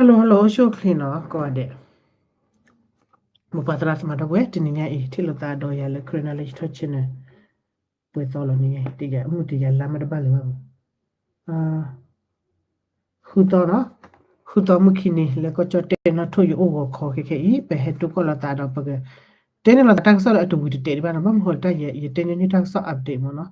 Hello hello အိၣ်ဆူၣ်အိၣ်ချ့နီၤ ကိးဂၤဒဲး, မိၢ်ပၢ်သရၣ်သမါဒီပုၢ်ဝဲၢ် တနံၤညါအံၤ ထံၣ်လိာ်သးဒီးယၤလၢ Karen Knowledge Talk Channel ပှဲၤသီလီၤန့ၣ် တယၤအမုၢ်တယၤလါမ့ၢ်တဘၣ်လၢၤဘၣ်မး ဃုသီနီၤ, ဃုသီမုၢ်ခံနံၤ လၢကီၢ်ကၠီၣ်တဲၣ်နီၣ်ထိၣ်ယအိၣ်ဂီၤခီခဲခဲအံၤ ပဟဲတိၢ်ကီၢ်လိာ်သးဒီးပက တဲန့ၢ်လိာ်သးတၢ်ကစီၣ်လၢအတဝံၤတတဲာ်ဒံးဘၣ်နီၤ, ဘၣ်မနုၤဃိလၢတၢ်ယဲ ယတဲညီနုၢ်တၢ်ကစီၣ် update မ့ၢ်နီၤ,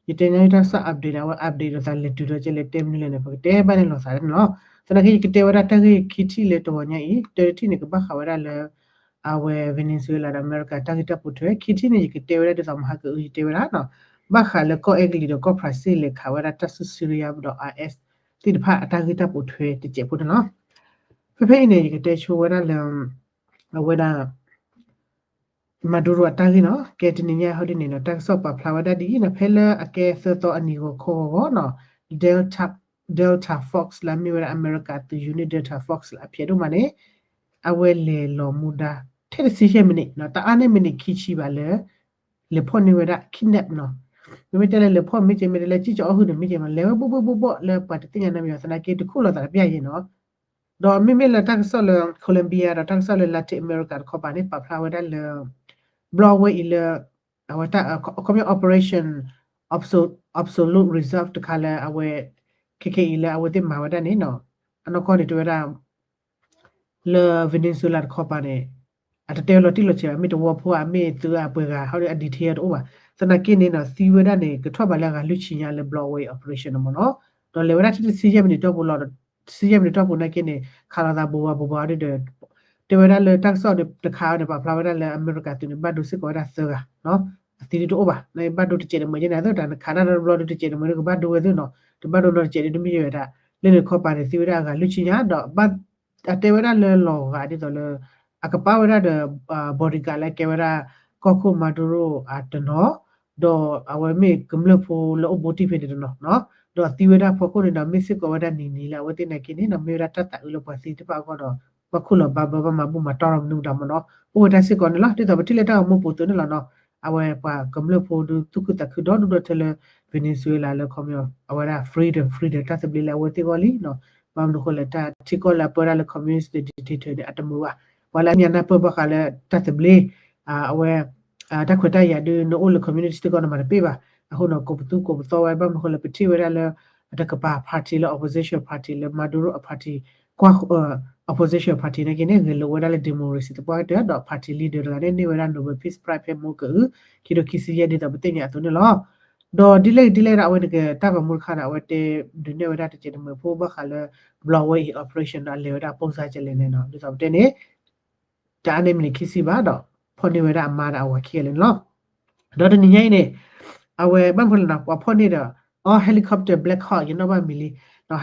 ယတဲညီနုၢ်တၢ်ကစီၣ် update ဒီး အဝဲ update လိာ်သးလဲၤတုၤဒီးကဲလဲၤတဲမနုၤလဲၣ်န့ၣ် ပကတဲဘၣ်န့ၣ်လိာ်သးန့ၣ်လီၤ. သနာ်က့ ယကတဲဝဲဒၣ်တၢ်ဂ့ၢ်ခံထံၣ်လၢတဂီၤညါအံၤ, တထံၣ်န့ၣ် ကဘၣ်ဃးဝဲဒၣ်လၢ အဝဲ Venezuela ဒီးအမဲရကၤတၢ်ဂ့ၢ်တၢ်ပိာ်ထွဲ, ခံထံၣ်န့ၣ် ယကတဲဝဲဒၣ်ဒ်သိးမဟါကအု ယတဲဝဲဒၣ်နီၤ, ဘၣ်ဃးလၢကီၢ်အဲကလံးဒီးကီၢ်ဖရၣ်စ့ၣ်လဲၤခးဝဲဒၣ်တၢ်ဆူ Syria ဒီး IS သ့ၣ်တဖၣ်အတၢ်ဂ့ၢ်တၢ်ပိာ်ထွဲတစဲးဖိန့ၣ်လီၤ. ဖဲဖဲအံၤန့ၣ် ယကတဲဆိဝဲဒၣ်လၢ အဝဲဒၣ် Maduro အတၢ်ဂ့ၢ်နီၤ, ကဲတနံၤညါဟီဒ်န့ၣ်နီၤ တၢ်ကစီၣ်ပာ်ဖျါဝဲဒၣ်ဒ်အံၤနီၤ, ဖဲလၢအကဲသၢသီအနံၤဂီၤခီဂီၤဂီၤနီၤ, Delta, Delta Force လၢအမ့ၢ်ဝဲဒၣ်အမဲရကၤသုး unit Delta Force လၢအဖျဲးဒိၣ်မးန့ၣ် အဝဲလဲၤလီၤမူဒါ ထဲတဆံယဲၢ်မံးနံးနီၤ, တအါန့ၢ်မံးနံးခံဆံဘၣ်လၢ လဲၤဖီၣ်န့ၢ်ဝဲဒၣ် kidnap နီၤ, မ့မ့ၢ်တဲလၢလဲၤဖီၣ်မ့ၢ်ကဲ မ့ၢ်တဲလၢစံၣ်ကၠီအီၣ်ဟုၣ်န့ၣ် မ့ၢ်ကဲမး လဲၤဝဲဘိၣ်ဘိၣ်ဘိၣ်ဘိၣ်လၢပှၤတသ့ၣ်ညါနီတမံၤဘၣ် သနာ်က့တခူၣ်လိာ်သးတပျၢ်ယဲနီၤ. ဒီးမ့မ့ၢ်လၢတၢ်ကစီၣ်လၢ Colombia ဒီးတၢ်ကစီၣ်လၢ Latin America တခီပၤန့ၣ် ပာ်ဖျါဝဲဒၣ်လၢ ဘျီဝဲအံၤလၢ အဝဲတၢ် ခီပညီ Operation Absolute Resolve တခါလၢအဝဲ ခဲခဲအံၤလၢအဝဲသ့ၣ်မၤဝဲဒၣ်န့ၣ်နီၤ, အနီၢ်ကီၢ်န့ၣ်တဲဝဲဒၣ် လၢ Venezuela တခီပၤန့ၣ် အတတဲဝဲလီၤတံၢ်လီၤဆဲးဘၣ် မ့ၢ်တဝီဖိဧါ မ့ၢ်သုးဧါ ပှဲၤဂၤ ဟီဒ်အ detail တအိၣ်ဘၣ်. သနာ်က့န့ၣ်နီၤ သံဝဲဒၣ်န့ၣ် ကထီၣ်ဘးလၢအဂၤလွံၢ်ဆံညါလၢ Broadway operation န့ၣ်မ့ၢ်နီၤ, ဒီးလဲၤဝဲဒၣ်ထဲတဆံယဲၢ်မံးနံးတီၢ်ပူၤလီၤ. တဆံယဲၢ်မံးနံးတီၢ်ပူၤနာ်က့န့ၣ် ခးလိာ်သးဘိးဘၣ်ဘိးဘၣ်ဒ်ဒီး တဲဝဲဒၣ်လၢတၢ်ကစီၣ်န့ၣ်တခါန့ၣ် ပာ်ဖျါဝဲဒၣ်လၢ အမဲရကၤသုးန့ၣ် ဘၣ်ဒိစ့ၢ်ကီးဝဲဒၣ်သၢဂၤ အသံဒ်တအိၣ်ဘၣ်. ဘၣ်ဒိတစဲးတမှဲးကဲန့ၣ် အသၢတၢ်နခးတၢ်တဘျီဒ်တစဲးတမှဲးဒ်ကဘၣ်ဒိဝဲသ့ၣ်နီၤ, တဘၣ်ဒိနီတစဲးဒ်တမ့ၢ်ယဲဝဲဒၣ် လၢန့ၣ်ခီပၤန့ၣ် သံဝဲဒၣ်အဂၤလွံၢ်ဆံညါ ဒီးဘၣ် အတဲဝဲဒၣ်လၢလီၤဂာ်ဒ်သိးလၢ အကပာ်ဝဲဒၣ်ဒီး bodyguard လၢကဲဝဲဒၣ် ကီၢ်ခိၣ် Maduro အတနီၤ, ဒီးအဝဲမ့ၢ်ကမျၢၢ်ဖိလၢအိၣ်ဘူးတံၢ်ဖဲန့ၣ်တနီၤ, ဒီးသံဝဲဒၣ်ဖီခိၣ်န့ၣ်ဒီး မ့ၢ်စ့ၢ်ကီးဝဲဒၣ်နံၤနံၤလၢအဝဲသ့ၣ်နာ်က့န့ၣ်ဒီး မ့ၢ်ဝဲဒၣ်တၢ်သးအုးလၢပှၤသံတဖၣ်အဂီၢ်ဒီး ဘၣ်ခူၣ်လီၤဘၣ်ဘၢဘၣ်မၤဘူၣ်မၤတီၢ်မနုၤမတၤမ့ၢ်နီၤ, အိၣ်ဝဲဒၣ်စ့ၢ်ကီးန့ၣ်လီၤ. ဒ်သိးပထံၣ်လၢတၢ်ဂီၤမူပူၤသုးန့ၣ်လီၤနီၤ, အဝဲပှၤကမျၢၢ်ဖိဒုးသူၣ်ခုသးခုဒီဒူၣ်ဒီထၢလၢ Venezuela လၢခီပညီ အဝဲဒၣ် freedom freedom တၢ်သဘျ့လၢအဝဲသ့ၣ်အဂီၢ်လံနီၤ, ဘၣ်မနုၤဃိလဲၣ်တၢ်ထံကီၢ်လၢအပၢဝဲဒၣ်လၢ communist dictator န့ၣ် အတမုာ်ဘၣ်, ပှၤလၢအမ့ၢ်အနၢ်ပၢၢ်ဘၣ်ဃးလၢတၢ်သဘျ့ အဝဲ တၢ်ခွဲးတၢ်ယာ်ဒုးနအိၣ်လၢ communist စ့ၢ်ကီးနမၤတပ့ၢ်ဘၣ်, အဃိနီၤ ကိးပသူကိးပသီဝဲ ဘၣ်မနုၤဃိလဲၣ် ပထံၣ်ဝဲဒၣ်လၢ အတကပၤ party လၢ opposition party လၢ Maduro အ party ကွၢ် opposition party နာ်က့န့ၣ် ဂဲၤလိာ်ဝဲဒၣ်လၢ democracy သပှၢ်ကတၢၢ် ဒီး party leader တဂၤန့ၣ် န့ၢ်ဝဲဒၣ် Nobel Peace Prize ဖဲမဟါကအု ခံထိခံဆံယဲၢ် ဒ်သိးပသ့ၣ်ညါအသိးန့ၣ်လီၤ. ဒီးဒ်လဲၣ်ဂ့ၤဒ်လဲၣ်ဂ့ၤဒီး အဝဲန့ၣ်ကတၢ်ဂီၤမူတခါန့ၣ် အဝဲတဲဒုးနဲၣ်ဝဲဒၣ်တစဲးတမှဲးဖိဘၣ်ဃးလၢ ဘျီဝဲအံၤ operation ဒီးအလဲၤဝဲဒၣ် ပုံစံ ကလဲၣ်န့ၣ်နီၤ ဒ်သိးပတဲန့ၣ် တအါန့ၢ်မံးနံးခံဆံဘၣ်ဒီး ဖီၣ်န့ၢ်ဝဲဒၣ်အမါဒီးအဝၤခံဂၤလၢာ်န့ၣ်လီၤ. ဒီးတနံၤညါအံၤန့ၣ် အဝဲဘၣ်မနုၤဃိလဲၣ်နီၤ ပှၤဖီၣ်န့ၢ်ဒီး အီ helicopter Black Hawk ယနီၣ်ဘၣ်မံၤလံ, ဒီး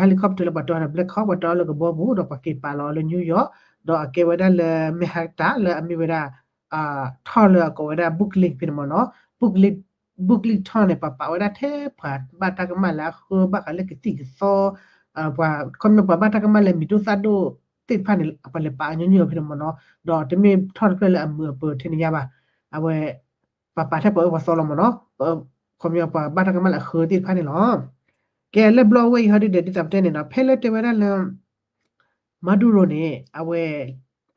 helicopter လၢပှၤတီဒီး Black Hawk ပှၤတီလၢကဘီပူၤ ဒီးပှၤက့ၤပာ်လီၤအီၤလၢ New York ဒီးအကဲဝဲဒၣ်လၢ Manhattan လၢအမ့ၢ်ဝဲဒၣ် ထီၣ်လၢအကိးဝဲဒၣ် Brooklyn ဖဲန့ၣ်မ့ၢ်နီၤ, Brooklyn, Brooklyn ထီၣ်န့ၣ် ပှၤပာ်ဝဲဒၣ်ထဲပှၤဘၣ်တၢ်ကမၣ်လၢအဃၢဘၣ်ဃးလၢကသံၣ်ကသီ ပှၤ ခီပညီပှၤဘၣ်တၢ်ကမၣ်လၢမံၤဒိၣ်သၣ်ဒိၣ်သ့ၣ်တဖၣ်န့ၣ် ပှၤလဲၤပာ်အီၤညီညီဖဲန့ၣ်မ့ၢ်နီၤ, ဒီးတမ့ၢ်ထီၣ်တဖျၢၣ်လၢအမုာ်အပၢၤထဲန့ၣ်ညါဘၣ်, အဝဲ ပှၤပာ်ထဲပှၤအၢပှၤသီလီၤမ့ၢ်နီၤ, ခီပညီပှၤဘၣ်တၢ်ကမၣ်လၢအဃၢသ့ၣ်တဖၣ်န့ၣ်လီၤ. ကဲလၢဘျီဝဲအံၤဟီဒ်ဒီး ဒ်သိးပတဲန့ၣ်နီၤ ဖဲလၢတဲဝဲဒၣ်လၢ Maduro န့ၣ် အဝဲ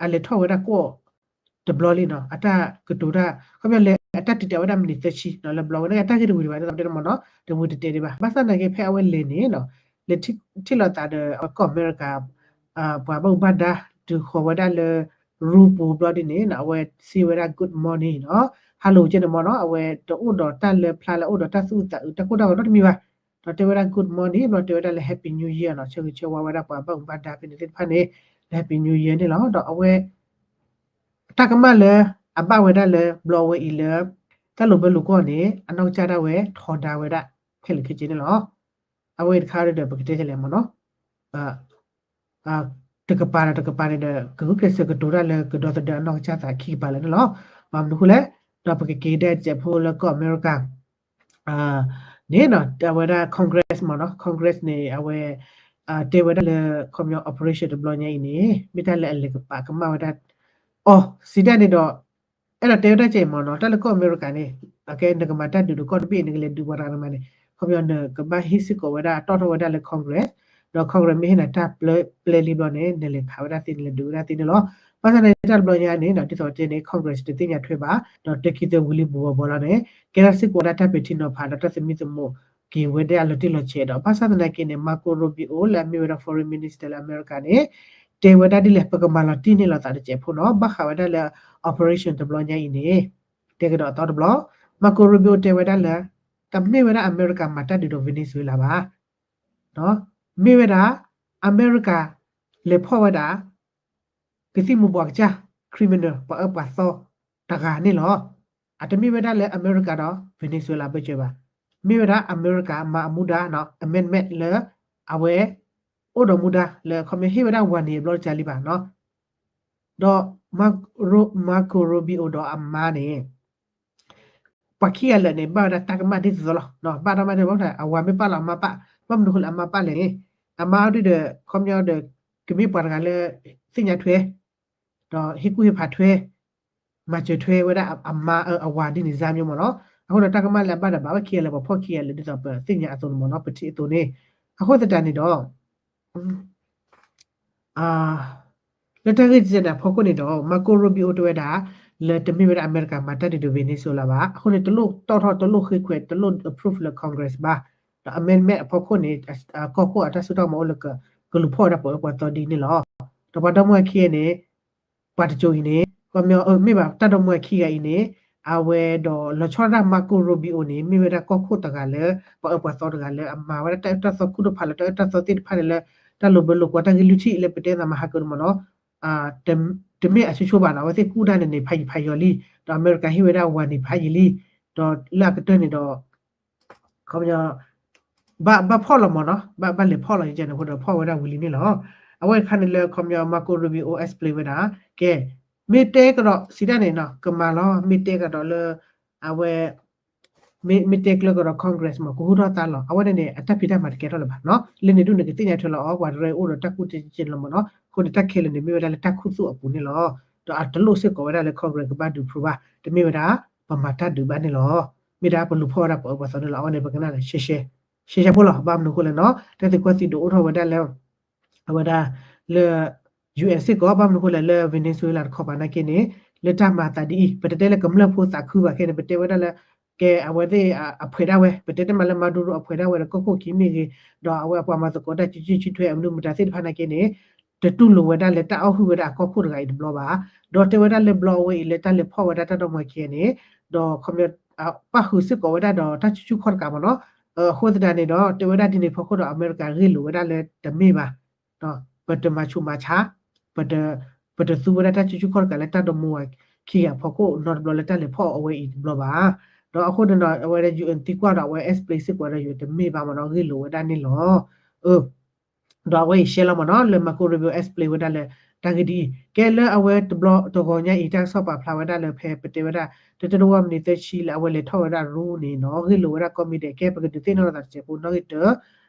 အလဲၤထီၣ်ဝဲဒၣ်ကီၢ်တဘျီလံနီၤ, အတၢ်ကတိၤတၢ် ခီပညီလဲၤအတၢ်တံာ်တာ်ဝဲဒၣ်မံးနံးသၢဆံနီၤ လၢဘျီဝဲန့ၣ် အတၢ်ဂ့ၢ်တဝံၤဒံးဘၣ် ဒ်သိးပတဲန့ၣ်မ့ၢ်နီၤ တဝံၤတတဲာ်ဒံးဘၣ်. ဘၣ်ဆၣ်သနာ်က့ ဖဲအဝဲလဲၤန့ၣ်နီၤ လဲၤထံၣ်လိာ်သးဒီးအဝဲကီၢ်အမဲရကၤ ပှၤဘၣ်မူဘၣ်ဒါ တုၤဃီၤဝဲဒၣ်လၢ room ပူၤဘျီဒ်န့ၣ်နီၤ အဝဲစံးဝဲဒၣ် good morning နီၤ hello ကဲန့ၣ်မ့ၢ်နီၤ အဝဲတအိၣ်ဒီးတၢ်လၢဖျါလၢအိၣ်ဒီးတၢ်သူၣ်အုးသးအုး တၢ်ကိၢ်တၢ်ဂီၤနီတမံၤဘၣ်. ဒီးတဲဝဲဒၣ် good morning ဘျီတဲဝဲဒၣ်လၢ Happy New Year နီၤ ဆၢဂ့ၤဆၢဝါဝဲဒၣ်ပှၤဘၣ်မူဘၣ်ဒါဖဲန့ၣ်သ့ၣ်တဖၣ်န့ၣ် လၢ Happy New Year န့ၣ်လီၤ. ဒီးအဝဲ တၢ်ကမၣ်လၢအဘၣ်ဝဲဒၣ်လၢဘျီဝဲအံၤလၢ တၢ်လိာ်ဘၢလိာ်ကွီၢ်န့ၣ် အနီၢ်ကစၢ်ဒၣ်ဝဲထီဒါဝဲဒၣ်ခဲလၢာ်ခဲဆ့န့ၣ်လီၤ. အဝဲတခါဒီးပကတဲလဲၣ်မ့ၢ်နီၤ တကပၤဒီးတကပၤန့ၣ်ဒီး ကဂုာ်ကျဲးစၢးကတိၤတၢ်လၢကဒီသဒၢအနီၢ်ကစၢ်သးခံကပၤလၢာ်န့ၣ်လီၤ. ဘၣ်မနုၤဃိလဲၣ် ဒီးပကက့ၤကဒါတစဲးဖိလၢကီၢ်အမဲရကၤ န့ၣ်နီၤ အဝဲဒၣ် Congress မ့ၢ်နီၤ Congress န့ၣ် အဝဲ တဲဝဲဒၣ်လၢ ခီပညီ operation တဘျီညါအံၤန့ၣ် မ့ၢ်တၢ်လၢအလဲၤကပာ်ကမၣ်ဝဲဒၣ် အီၤ စံးတၢ်န့ၣ်ဒီး အဲၣ်ဒိးတဲဝဲဒၣ်ကဲမ့ၢ်နီၤ တၢ်လၢကီၢ်အမဲရကၤန့ၣ် အကဲနကမၤတၢ်ဒုးဒီးကီၢ်တဘ့ၣ် နကလဲၤဒုးပှၤတဂၤမးန့ၣ် ခီပညီနကဘၣ်ဟ့ၣ်စ့ၢ်ကီးဝဲဒၣ် တီၣ်ထီၣ်ဝဲဒၣ်လၢ Congress ဒီး Congress မ့ၢ်ဟ့ၣ်နၤတၢ်ပျဲလံဘျီန့ၣ် နလဲၤခးဝဲဒၣ်သ့န့ၣ် လဲၤဒုးဝဲဒၣ်သ့န့ၣ်လီၤ. ဘၣ်ဆၣ်န့ၣ် တၢ်တဘျီညါန့ၣ်ဒီး ဒ်သိးတဲန့ၣ် Congress တသ့ၣ်ညါထွဲဘၣ်, ဒီးတခံသၢဝံၤလံဘူးဝီၤဘီလီၤန့ၣ် ကဲထီၣ်စ့ၢ်ကီးဝဲဒၣ်တၢ်ပဲာ်ထံနီၤဖးဒီးတၢ်သမံသမိးက့ၤဝဲဒၣ်အလီၤတံၢ်လီၤဆဲးဒီး ဘၣ်ဆၣ်သနာ်က့န့ၣ် Marco Rubio လၢအမ့ၢ်ဝဲဒၣ် foreign minister လၢအမဲရကၤန့ၣ် တဲဝဲဒၣ်ဒ်လဲၣ် ပကမၤလီၤတံၢ်န့ၢ်လိာ်သးတစဲးဖိနီၤ ဘၣ်ဃးဝဲဒၣ်လၢ operation တဘျီညါအံၤန့ၣ် တဲကဒီးအသီတဘျီ Marco Rubio တဲဝဲဒၣ်လၢ တမ့ၢ်ဝဲဒၣ်အမဲရကၤမၤတၢ်ဒုးဒီး Venezuela ဘၣ် မ့ၢ်ဝဲဒၣ် အမဲရကၤ လဲၤဖီၣ်ဝဲဒၣ် ကသံၣ်မူၤဘှီးကစၢ် criminal ပှၤအၢပှၤသီတဂၤန့ၣ်လီၤ. အတမ့ၢ်ဝဲဒၣ်လၢအမဲရကၤဒီး Venezuela ဘၢၣ်စၢၤဘၣ်. မ့ၢ်ဝဲဒၣ်အမဲရကၤမၤအမူဒါ amendment လၢ အဝဲ အိၣ်ဒီးမူဒါလၢခီမ့ၢ်ဟ့ၣ်ဝဲဒၣ် warning အဘျီတကးလံဘၣ်နီၤ ဒီး Marco Rubio ဒီးအမါန့ၣ် ပှၤခံဂၤလၢာ်န့ၣ် ဘၣ်ဝဲဒၣ်တၢ်ကမၣ်ဒ်သိးသိးလီၤ. ဘၣ်တၢ်မၤဒ်သိး အဝၤမ့ၢ်ပာ်လီၤအမါပာ်, ဘၣ်မနုၤအဃိလၢအမါပာ်လဲၣ်န့ၣ် အမါဒ်ဒီး ခီပညီဒီး ကမ့ၢ်ပှၤတဂၤလၢ သ့ၣ်ညါထွဲ ဒီးဟ့ၣ်ကူၣ်ဟ့ၣ်ဖးထွဲ မၤစၢၤထွဲဝဲဒၣ်အမါအဝၤဒ်န့ၣ် စါမ့ၢ်မ့ၢ်နီၤ. အဃိဒီးတၢ်ကမၣ်လၢအဘၣ်ဒီးဘၣ်ဝဲခံဂၤလၢာ် ပှၤဖီၣ်ခံဂၤလၢာ် ဒ်သိးပသ့ၣ်ညါအသိးန့ၣ်မ့ၢ်နီၤ ပထံၣ်အသိးန့ၣ်. အဃိသတးန့ၣ်ဒီး လၢတၢ်ဂ့ၢ်တစဲးန့ၣ်အဖီခိၣ်န့ၣ်ဒီး Marco Rubio တဲဝဲဒၣ် လၢတမ့ၢ်ဝဲဒၣ်အမဲရကၤမၤတၢ်ဒုးဒီး Venezuela ဘၣ်. အဃိန့ၣ် တလိၣ်တီၣ်ထီၣ် တလိၣ်ဃ့ခွဲး တလိၣ် approve လၢ Congress ဘၣ်. ဒီး amendment အဖီခိၣ်န့ၣ် ကီၢ်ခိၣ်အတၢ်စိတၢ်ကမီၤအိၣ်လၢ ကလူၤဖီၣ်ဝဲဒၣ်ပှၤအၢပှၤသီဒ်န့ၣ်လီၤ. ဒီးပှၤဒီမါဝၤခံဂၤန့ၣ် ပှၤတစိၤအံၤန့ၣ် ခီပညီ မ့ၢ်ဘၣ်တၢ်ဒီမါဝၤခံဂၤအံၤန့ၣ် အဝဲဒီးလီၤဆီဒၣ်တၢ် Marco Rubio န့ၣ် မ့ၢ်ဝဲဒၣ်ကီၢ်ခိၣ်တဂၤလၢ ပှၤအၢပှၤသီတဂၤလၢအမၤဝဲဒၣ်တၢ်အၢတၢ်သီ ခူၣ်ထီၣ်ဖးလီၤတၢ်အၢတၢ်သီသ့ၣ်တဖၣ်န့ၣ်လၢ တၢ်လိာ်ဘၢလိာ်ကွီၢ် တၢ်ဂ့ၢ်လွံၢ်ထံၣ်လၢပတဲသးမဟါကၢန့ၣ်မ့ၢ်နီၤ တမ့ၢ်အဆိဆိဘၣ်နီၤ အဝဲသ့ၣ်ကူၣ်တၢ်န့ၣ်န့ၣ် ဖးယံာ်ဖးယီၤလံ, ဒီးအမဲရကၤဟ့ၣ်ဝဲဒၣ် warning ဖးယံာ်လံ, ဒီးလၢအကတၢၢ်န့ၣ်ဒီး ခီပညီ ဘၣ် ဘၣ်ဖီၣ်လီၤမ့ၢ်နီၤ ဘၣ် ဘၣ်လဲၤဖီၣ်လီၤယကဲန့ၣ်အဃိဒီး ဖီၣ်ဝဲဒၣ်ဝံၤလံန့ၣ်လီၤ. အဝဲတခါန့ၣ်လၢ ခီပညီ Marco Rubio explain ဝဲဒၣ် ကဲ မ့ၢ်တဲကဒီးစံးတၢ်န့ၣ်နီၤ ကမၤလီၤ မ့ၢ်တဲကဒီးလၢ အဝဲ မ့ၢ် မ့ၢ်တဲကျၢၤကဒီး Congress မ့ၢ် ကဟူထီၣ်သါလီၤ အဝဲန့ၣ်န့ၣ် အတၢ်ဖံးတၢ်မၤတကဲထီၣ်လၢၤဘၣ်နီၤ လၢန့ၣ်ဒုးန့ၣ် ကသ့ၣ်ညါထွဲလီၤအီၤ ပှၤတရၢအိၣ်ဒီးတၢ်ကူၣ်တ့ၢ်က့လီၤမ့ၢ်နီၤ အဃိန့ၣ် တၢ်ခဲလၢာ်န့ၣ် မ့ၢ်ဝဲဒၣ်လၢတၢ်ခူသူၣ်အပူၤန့ၣ်လီၤ. ဒီးအတလိၣ်စ့ၢ်ကီးဝဲဒၣ်လၢ Congress ကဘၣ်ဒုး approve ဘၣ် တမ့ၢ်ဝဲဒၣ် ပမၤတၢ်ဒုးဘၣ်န့ၣ်လီၤ. မ့ၢ်ဒၣ်ပလူၤဖီၣ်ဝဲဒၣ်ပှၤအၢပှၤသီန့ၣ်လီၤ အဝဲန့ၣ် ပကနၣ်ဒီး ရှဲရှဲ ရှဲရှဲဖိလီၤ ဘၣ်မနုၤအဃိလဲၣ်နီၤ တၢ်သံကွၢ်သံဒိးအိၣ်ထီၣ်ဝဲဒၣ်လၢ အဝဲဒၣ်လၢ ယူၢ်အ့ၣ် စ့ၢ်ကီး ဘၣ်မနုၤအဃိလဲၣ် လၢ Venezuela တခီပၤနာ်က့န့ၣ် လၢတၢ်မၤအသးဒ်အံၤ ပတတဲလၢကမျၢၢ်ဖိသးခုဘၣ်ခဲန့ၣ် ပတဲဝဲဒၣ်လၢ ကဲအဝဲသ့ၣ်အဖှဲးဒၣ်ဝဲ ပတဲတမံၤလၢ Maduro အဖှဲးဒၣ်ဝဲဒီးကီၢ်ခိၣ်ခံမ့ၢ်ဂ့ၤ ဒီးအဝဲအပှၤမၤသကိးတၢ်စုဆူၣ်စုထွဲအမနုၤမတၤသ့ၣ်တဖၣ်နာ်က့န့ၣ် တတူၢ်လိာ်ဝဲဒၣ်လၢတၢ်အီၣ်ဟုၣ်ဝဲဒၣ်အကီၢ်ခိၣ်တဂၤအံၤတဘျီဘၣ်. ဒီးတဲဝဲဒၣ်လၢဘျီအဝဲအံၤလၢတၢ်လဲၤဖီၣ်ဝဲဒၣ်တၢ်ဒီမါဝၤခံဂၤန့ၣ် ဒီးခီပညီ ပၣ်ဃုာ်စ့ၢ်ကီးဝဲဒၣ်ဒီးတၢ်စုဆူၣ်ခီၣ်တကးမ့ၢ်နီၤ အဃိသတးန့ၣ်ဒီး တဲဝဲဒၣ်ဒ်န့ၣ်အဖီခိၣ်ဒီး အမဲရကၤဂ့ၢ်လိာ်ဝဲဒၣ်လၢတမ့ၢ်ဘၣ် ပတမၤဆူးမၤဆါ ပတ ပတသူဝဲဒၣ်တၢ်စုဆူၣ်ခီၣ်တကးလၢတၢ်ဒီမါဝၤခံဂၤအဖီခိၣ်နီတဘျီလၢတၢ်လဲၤဖီၣ်အဝဲအံၤတဘျီဘၣ်. ဒီးအဃိန့ၣ်ဒီး အဝဲဒၣ် ယူၢ်အ့ၣ် သံကွၢ်ဒီးအဝဲ explain စ့ၢ်ကီးဝဲဒၣ် ယူၢ်အ့ၣ် တမ့ၢ်ဘၣ်မ့ၢ်နီၤ ဂ့ၢ်လိာ်ဝဲဒၣ်န့ၣ်လီၤ. ဒီးအဝဲအံၤရှဲလီၤမ့ၢ်နီၤ လၢ Marco Rubio explain ဝဲဒၣ်လၢ တၢ်ဂ့ၢ်ဒ်အံၤ ကဲလၢအဝဲတဘျီတဂီၤညါအံၤ တၢ်ကစီၣ်ပာ်ဖျါဝဲဒၣ်လၢဖဲပတဲဝဲဒၣ် တတဝီမံးနံးသၢဆံလၢအဝဲလဲၤထီၣ်ဝဲဒၣ်ရူန့ၣ်နီၤ ဂ့ၢ်လိာ်ဝဲဒၣ်ကိးမံၤဒဲး ကဲပကဒုးသ့ၣ်နီၣ်လိာ်သးတစဲးဖိနီၣ်ဂံၢ်တၢ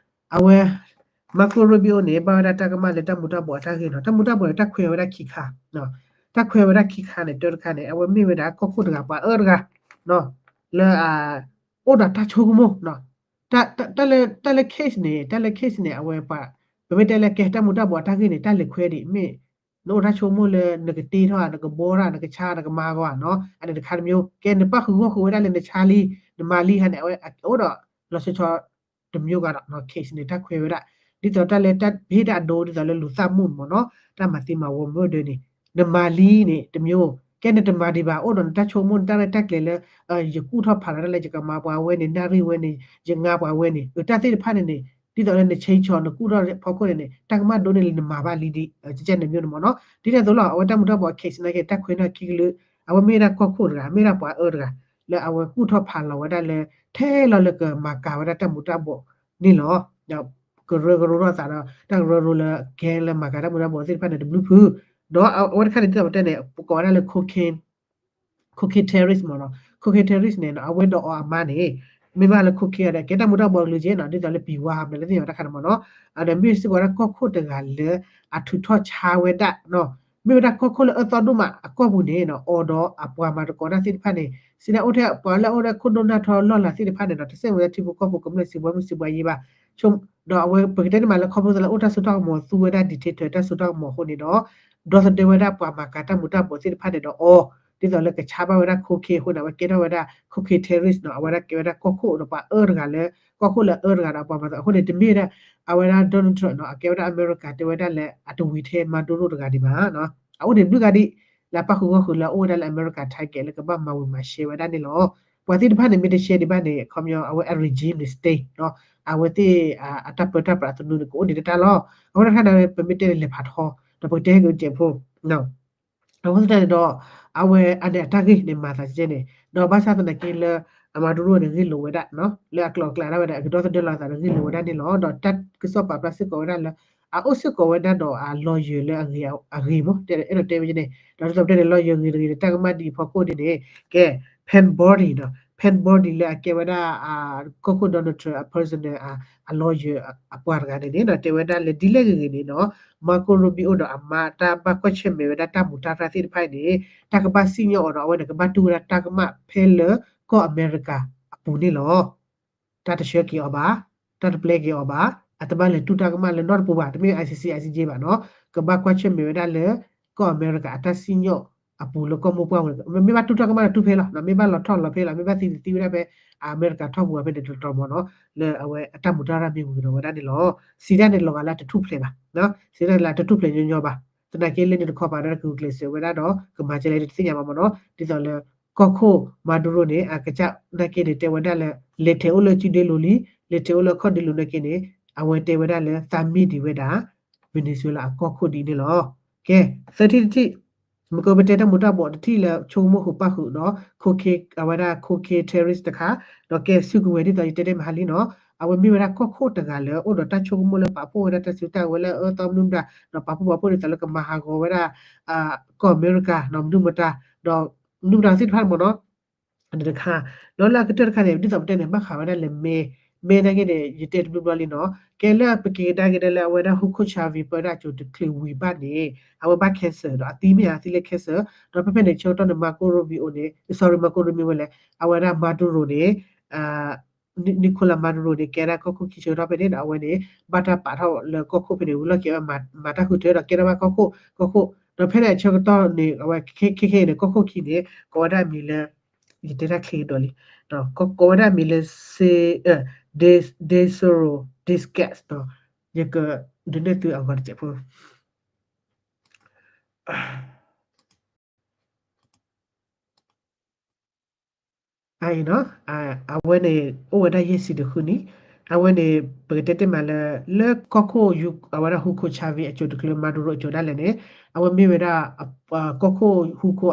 အဝဲ Marco Rubio န့ၣ် ဘၣ်ဝဲဒၣ်တၢ်ကမၣ်လၢတၢ်မူၤတၢ်ဘှီးအတၢ်ဂ့ၢ်နီၤ တၢ်မူၤတၢ်ဘှီးန့ၣ် တၢ်ခွဲးဝဲဒၣ်ခံခါ တၢ်ခွဲးဝဲဒၣ်ခံခါန့ၣ် တၢတခါန့ၣ် အဝဲမ့ၢ်ဝဲဒၣ်ကီၢ်ခိၣ်တဂၤ ပှၤအၢတဂၤ လၢအ အိၣ်ဒီးတၢ်ဆိကမိၣ် တၢ်လၢ တၢ်လၢ case န့ၣ် တၢ်လၢ case န့ၣ် အဝဲပှၤ ပမ့ၢ်တဲလၢကဲတၢ်မူၤတၢ်ဘှီးအတၢ်ဂ့ၢ်န့ၣ် တၢ်လဲၤခွဲးဒံး မ့ၢ် နအိၣ်တၢ်ဆိကမိၣ်လၢ နကတ့ထီၣ် နကဘီတၢ် နကဆါ နကမၤဂီၤနီၤ အန့ၣ်တခါတမျိုး ကဲနပၣ်ဃုာ်ဂီၢ်ဃုာ်ဝဲဒၣ်လၢနဆါလံ နမၤလံခါန့ၣ် အဝဲအိၣ်ဒီးလီၤဆီဆီ တမျိုးဂၤဒီး case န့ၣ် တၢ်ခွဲးဝဲဒၣ် ဒ်သိးတၢ်လၢတၢ်ဟ့ၣ်တၢ်အဒိ ဒ်သိးလၢလူၤသၣ်မူၣ်န့ၣ်မ့ၢ်နီၤ တၢ်မၤသံမၤဝီမုၢ်ဒၢန့ၣ် နမၤလံန့ၣ် တမျိုး ကဲနတမၤဒံးဘၣ် အိၣ်ဒီးနတၢ်ဆိကမိၣ် နတၢ်ရဲၣ်တၢ်ကျဲၤလၢ ယကူၣ်ထီၣ်ဖးလီၤဒၣ်လၢ ယကမၤပှၤဝဲန့ၣ် နၣ်ရံၣ်ဝဲန့ၣ် ယငါပှၤဝဲန့ၣ် အတၢ်သ့ၣ်တဖၣ်န့ၣ်န့ၣ် ဒ်သိးလၢန change နကူၣ်ထီၣ်ဖီခိၣ်န့ၣ်န့ၣ် တၢ်ကမၣ်ဒိန့ၢ်လၢနမၤဘၣ်လံဒ် ကဲနမျိုးန့ၣ်မ့ၢ်နီၤ ဒ်န့ၣ်အသိးလီၤ အဝဲတၢ်မူၤတၢ်ဘှီး case နာ်က့ တၢ်ခွဲးနီၣ်ခံကလုာ် အဝဲမ့ၢ်ဝဲဒၣ်ကီၢ်ခိၣ်တဂၤ မ့ၢ်ဝဲဒၣ်ပှၤအၢတဂၤ လၢအဝဲကူၣ်ထီၣ်ဖးလီၤဝဲဒၣ်လၢ ထဲလီၤလၢကမၤကၤဝဲဒၣ်တၢ်မူၤတၢ်ဘှီးန့ၣ်လီၤ. ကရၢကရိထီၣ်သးဒီး တၢ်ကရၢကရိလၢ gang လၢမၤကၤတၢ်မူၤတၢ်ဘှီးသ့ၣ်တဖၣ်န့ၣ် တဘျုးဖုး ဒီးအဝဲတခါန့ၣ် ဒ်သိးပတဲန့ၣ် ပကိးဝဲဒၣ်လၢ cocaine cocaine terrorist မ့ၢ်နီၤ cocaine terrorist န့ၣ် အဝဲဒီးအီၤအမါန့ၣ် မ့ၢ်ဘၣ်လၢ cocaine ဒီး ကဲတၢ်မူၤတၢ်ဘှီးကလုာ်က့နီၤ ဒ်သိးလၢ ပံၤဝါ မ့ၢ်လၢသ့ၣ်ညါတၢ်ခါန့ၣ်မ့ၢ်နီၤ ဒီးမ့ၢ်စ့ၢ်ကီးဝဲဒၣ်ကီၢ်ခိၣ်တဂၤလၢ အထုးထီၣ်ဆါဝဲဒၣ် မ့ၢ်ဝဲဒၣ်ကီၢ်ခိၣ်လၢအၢသီဒိၣ်မးအကီၢ်ပူၤန့ၣ်နီၤ အီၤဒီးအပှၤမၤသကိးတၢ်သ့ၣ်တဖၣ်န့ၣ် စံးဒၣ်အိၣ်ထဲပှၤလၢအအိၣ်ထဲခိၣ်ဒိၣ်နၢ်ထီလီၢ်လၤသ့ၣ်တဖၣ်န့ၣ်နီၤ တစဲးဝဲလၢထံဖိကီၢ်ဖိကမျၢၢ်စံးဘှီမုၢ်စံးဘှီယံၤဘၣ် ဆိ ဒီးအဝဲပကတဲန့ၣ်မးလၢခီဖျိသးလၢအိၣ်တၢ်စိတၢ်ကမီၤသူဝဲဒၣ် dictator တၢ်စိတၢ်ကမီၤအဃိန့ၣ်ဒီး ဒီသဒၢဝဲဒၣ်ပှၤမၤကၤတၢ်မူၤတၢ်ဘှီးသ့ၣ်တဖၣ်န့ၣ်ဒီးအီၤ ဒ်သိးလၢကဆါဘၣ်ဝဲဒၣ် cocaine အဃိန့ၣ် အဝဲကဲထီၣ်ဝဲဒၣ် cocaine terrorist နီၤ အဝဲဒၣ်ကဲဝဲဒၣ်ကီၢ်ခိၣ်ဒီးပှၤအၢတဂၤလၢ ကီၢ်ခိၣ်လၢအအၢတဂၤဒီးပှၤမၤသးအဃိန့ၣ် တမ့ၢ်ဝဲဒၣ် အဝဲဒၣ် Donald Trump နီၤ အကဲဝဲဒၣ်အမဲရကၤတဲဝဲဒၣ်လၢ အတဝံၤထဲမၤဒူရိၣ်တဂၤဒံးဘၣ်နီၤ အအိၣ်န့ၣ်ဘျုးဂၤဒံး လၢအပၣ်ဃုာ်ဂီၢ်ဃုာ်လၢအအိၣ်ဝဲဒၣ်လၢအမဲရကၤ target လၢကဘၣ်မၤဝံၤမၤရှဲဝဲဒၣ်န့ၣ်လီၤ. ပှၤသ့ၣ်တဖၣ်န့ၣ် မ့ၢ်တရှဲဒံးဘၣ်န့ၣ် ခီပညီ အဝဲအ regime န့ၣ် stay နီၤ အဝဲသ့ၣ်အတၢ်ပၢတၢ်ပြးအသနူန့ၣ် ကအိၣ်ဒံးတၢ်လီၤ. အဃိတခါန့ၣ် ပမ့ၢ်တဲန့ၣ်လဲၤဖးထီ ဒီးပကတဲဟဲက့ၤတစဲးဖိ အဃိသတးန့ၣ်ဒီး အဝဲအန့ၣ်အတၢ်ဂ့ၢ်န့ၣ် မၤသးကဲန့ၣ် ဒီးဘၣ်ဆၣ်သနာ်က့လၢ အမၤဒူရိၣ်န့ၣ် ဂ့ၢ်လိာ်ဝဲဒၣ် လၢအကျိၤအကျဲဒၣ်ဝဲဒၣ် အကဒီသဒၢလီၤသးဒီးဂ့ၢ်လိာ်ဝဲဒၣ်န့ၣ်လီၤ. ဒီးတၢ်ကစီၣ်ပာ်ဖျါစ့ၢ်ကီးဝဲဒၣ်လၢ အအိၣ်စ့ၢ်ကီးဝဲဒၣ်ဒီးအ lawyer လၢအဂ့ၤမး အဲၣ်ဒိးတဲဝဲန့ၣ် ဒီးဒ်သိးပတဲန့ၣ် lawyer ဂ့ၤတဂ့ၤန့ၣ် တၢ်ကမၣ်ဒ်အံၤဖီခိၣ်ဒ်န့ၣ် ကဲ Pete Buttigieg နီၤ Pete Buttigieg လၢအကဲဝဲဒၣ် ကီၢ်ခိၣ် Donald Trump အ personal အ lawyer အပှၤတဂၤန့ၣ်န့ၣ် တဲဝဲဒၣ်လၢဒ်လဲၣ်ဂ့ၤဂ့ၤန့ၣ်နီၤ Marco Rubio ဒီးအမါတၢ်ဘၣ်ကွၢ်ဆၢၣ်မဲာ်ဝဲဒၣ်တၢ်မူးတၢ်ရၢ်သ့ၣ်တဖၣ်အံၤန့ၣ် တၢ်ကဘၣ်စံၣ်ညီၣ်အီၤဒီး အဝဲန့ၣ်ကဘၣ်တူၢ်ဝဲဒၣ်တၢ်ကမၣ်ဖဲလၢကီၢ်အမဲရကၤအပူၤန့ၣ်လီၤ. တၢ်တဆှၢက့ၤအီၤဘၣ်, တၢ်တပျဲက့ၤအီၤဘၣ်, အတဘၣ်လဲၤတူၢ်တၢ်ကမၣ်လၢနီတပူၤဘၣ်, တမ့ၢ် I C C I C J ဘၣ်နီၤ, ကဘၣ်ကွၢ်ဆၢၣ်မဲာ်ဝဲဒၣ်လၢ ကီၢ်အမဲရကၤအတၢ်စံၣ်ညီၣ်အပူၤလၢကီၢ်မိၢ်ပှၢ်ဝဲ, မ့ၢ်ဘၣ်တူၢ်တၢ်ကမၣ်ဒီးတူၢ်ဖဲလီၤ, မ့ၢ်ဘၣ်လီၤထီၣ်လီၤဖဲလီၤ, မ့ၢ်ဘၣ်သံသံဝဲဒၣ်ဖဲ အမဲရကၤထီၣ်ပူၤဖဲန့ၣ်တတီၤမးနီၤ, လၢအဝဲအတၢ်မူးတၢ်ရၢ်မ့ၢ်ဝံၤဒီးဝဲဒၣ်န့ၣ်လီၤ. စံးဒၣ်န့ၣ်လီၤဂာ်လၢအတထူၣ်ဖျဲးဘၣ်, စံးဒၣ်လၢအတထူၣ်ဖျဲးညီညီဘၣ်, သနာ်က့လၢန့ၣ်တခီပၤဒီးကဂုာ်ကျဲးစၢးဝဲဒၣ်ဒီး ကမၤကလဲၣ်တသ့ၣ်ညါဘၣ်မးနီၤ, ဒ်သိးလၢ ကီၢ်ခိၣ် Maduro န့ၣ် အကစၢ်နာ်က့န့ၣ် တဲဝဲဒၣ်လၢ လဲၤထဲးအိၣ်လၢစုဒ့လိၤလံ, လဲၤထဲးအိၣ်လၢခီၣ်ဒ့လိၤနာ်က့န့ၣ် အဝဲတဲဝဲဒၣ်လၢသးမံဒံးဝဲဒၣ် Venezuela အကီၢ်ခိၣ်ဒ်န့ၣ်လီၤ. ကဲ, သၢထံၣ်တထံၣ်, မ့ၢ်ကပတဲတၢ်မူးတၢ်ဘှီးတထံၣ်လၢဆိကမိၣ်ဃုာ်ပၣ်ဃုာ်ဒီး cocaine အဝဲဒၣ် cocaine terrorist တခါ, ဒီးကဲစုကဝဲၤဒ်သိးယတဲတ့ၢ်မဟါလံနီၤ, အဝဲမ့ၢ်ဝဲဒၣ်ကီၢ်ခိၣ်တဂၤလၢ အိၣ်ဒီးတၢ်ဆိကမိၣ်လၢပာ်ဖှိၣ်ဝဲဒၣ်တၢ်စုတၢ်ဝဲလၢအအၢသီမနုၤမတၤ, ဒီးပာ်ဖှိၣ်ပာ်ဖှိၣ်ဒ်သိးလၢကမၤဟးဂီၤဝဲဒၣ် ကီၢ်အမဲရကၤနီၤ မနုၤမတၤ, ဒီး မနုၤမတၤသ့ၣ်တဖၣ်မးနီၤ, တခါ, ဒီးလၢအကတၢၢ်တခါန့ၣ် ဒ်သိးပတဲန့ၣ် ဘၣ်ဃးဝဲဒၣ်လၢမဲ, မဲနာ်က့န့ၣ် ယတဲတဘျီဘျီလံနီၤ, ကဲလၢပက့ၤကဒါက့ၤဒၣ်လၢအဝဲဒၣ် Hugo Chavez ပၢဒၣ်အစိၤတချုးဝံၤဘၣ်န့ၣ် အဝဲဘၣ် cancer ဒီးအသံမ့ၢ်ဧါ အသံလၢ cancer, ဒီးဖဲဖဲန့ၣ် ဆၢကတီၢ်န့ၣ် Marco Rubio န့ၣ် sorry Marco Rubio ဝဲလဲၣ်, အဝဲဒၣ် Maduro န့ၣ် Nicolas Maduro န့ၣ် ကဲဒၣ်ကီၢ်ခိၣ်ခံဆၢကတီၢ်ဖဲန့ၣ် ဒီးအဝဲန့ၣ် ဘၣ်တၢ်ပာ်ထီၣ်လၢကီၢ်ခိၣ်ဖဲန့ၣ် ဝံၤလီၢ်ခံအဝဲမၤတၢ်ဃုထၢဒီးကဲထီၣ်ဘၣ်ကီၢ်ခိၣ်, ကီၢ်ခိၣ်, ဒီးဖဲန့ၣ်အဆၢကတီၢ်န့ၣ် အဝဲခဲခဲအံၤန့ၣ် ကီၢ်ခိၣ်ခံန့ၣ် ကိးဝဲဒၣ်အမံၤလၢ ယတဲတၢ်ချ့ကဒီးလံ, ကိးဝဲဒၣ်အမံၤလၢ Tesouro Diaz-Canel နီၤ, ယကဒုးနဲၣ်သုအဂီၤတစဲးဖိ အံၤနီၤ, အဝဲန့ၣ် အိၣ်ဝဲဒၣ်ယဲၢ်ဆံတဃုနံၣ်, အဝဲန့ၣ် ပကတဲတ့ၢ်မးလၢ လၢကီၢ်ခိၣ် အဝဲဒၣ် Hugo Chavez အစိၤတချုး Maduro အစိၤဒၣ်လဲာ်န့ၣ် အဝဲမ့ၢ်ဝဲဒၣ် ကီၢ်ခိၣ် Hugo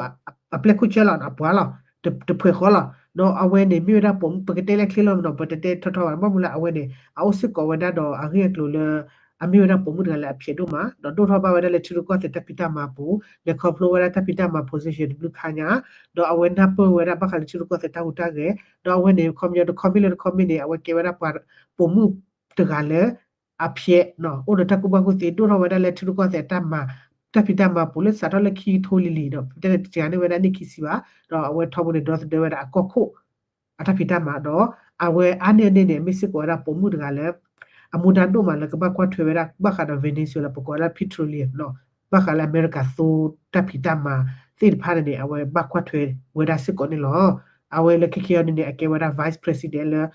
အပျဲၢ်ခိၣ်ဆၢလီၤ အပှၤလီၤ, တဖှဲးဃီလီၤ, ဒီးအဝဲန့ၣ် မ့ၢ်ဝဲဒၣ်ပိာ်မုၣ် ပကတဲလၢချ့လီၤမးနီၤ ပတတဲထီထီဘၣ် ဘၣ်မနုၤလၢအဝဲန့ၣ် အအိၣ်စ့ၢ်ကီးဝဲဒၣ်ဒီးအဂ့ၢ်အကျိၤလၢ အမ့ၢ်ဝဲဒၣ်ပိာ်မုၣ်တဂၤလၢအဖျဲးဒိၣ်မး ဒီးဒိၣ်ထီၣ်ဘၣ်ဝဲဒၣ်လၢထံရူၢ်ကီၢ်သဲးတၢ်ဖံးတၢ်မၤပူၤ လဲၤခီဖျိဝဲဒၣ်တၢ်ဖံးတၢ်မၤ position တဘျုးခါညါ, ဒီးအဝဲနၢ်ပၢၢ်ဝဲဒၣ်ဘၣ်ဃးလၢထံရူၢ်ကီၢ်သဲးတၢ်ဟူးတၢ်ဂဲၤ, ဒီးအဝဲန့ၣ် ခီပညီတခီမ့ၢ်လၢတခီမ့ၢ်န့ၣ် အဝဲကဲဝဲဒၣ်ပှၤပိာ်မုၣ်တဂၤလၢ အဖျဲး အိၣ်ဒီးတၢ်ကူၣ်ဘၣ်ကူၣ်သ့ ဒိၣ်ထီၣ်ဝဲဒၣ်လၢထံရူၢ်ကီၢ်သဲးတၢ်မၤ တၢ်ဖံးတၢ်မၤပူၤလၢစးထီၣ်လၢခံကထိလံၤလံၤဒီး ပတဲန့ၣ်တစှၤန့ၢ်ဝဲဒၣ်နံၣ်ခံဆံဘၣ်, ဒီးအဝဲထီဘိန့ၣ် ဒီသဒၢဝဲဒၣ်အကီၢ်ခိၣ် အတၢ်ဖံးတၢ်မၤဒီး အဝဲအါန့ၢ်အန့ၣ်န့ၣ် မ့ၢ်စ့ၢ်ကီးဝဲဒၣ်ပိာ်မုၣ်တဂၤလၢ အမူဒါဒိၣ်မးလၢကဘၣ်ကွၢ်ထွဲဝဲဒၣ် ဘၣ်ဃးဒီး Venezuela ပကိးဝဲဒၣ် petroleum နီၤ, ဘၣ်ဃးလၢအမဲရကၤသိတၢ်ဖံးတၢ်မၤသ့ၣ်တဖၣ်န့ၣ်န့ၣ် အဝဲဘၣ်ကွၢ်ထွဲဝဲဒၣ်စ့ၢ်ကီးန့ၣ်လီၤ. အဝဲလၢခဲခဲအံၤန့ၣ်န့ၣ် အကဲဝဲဒၣ် vice president လၢ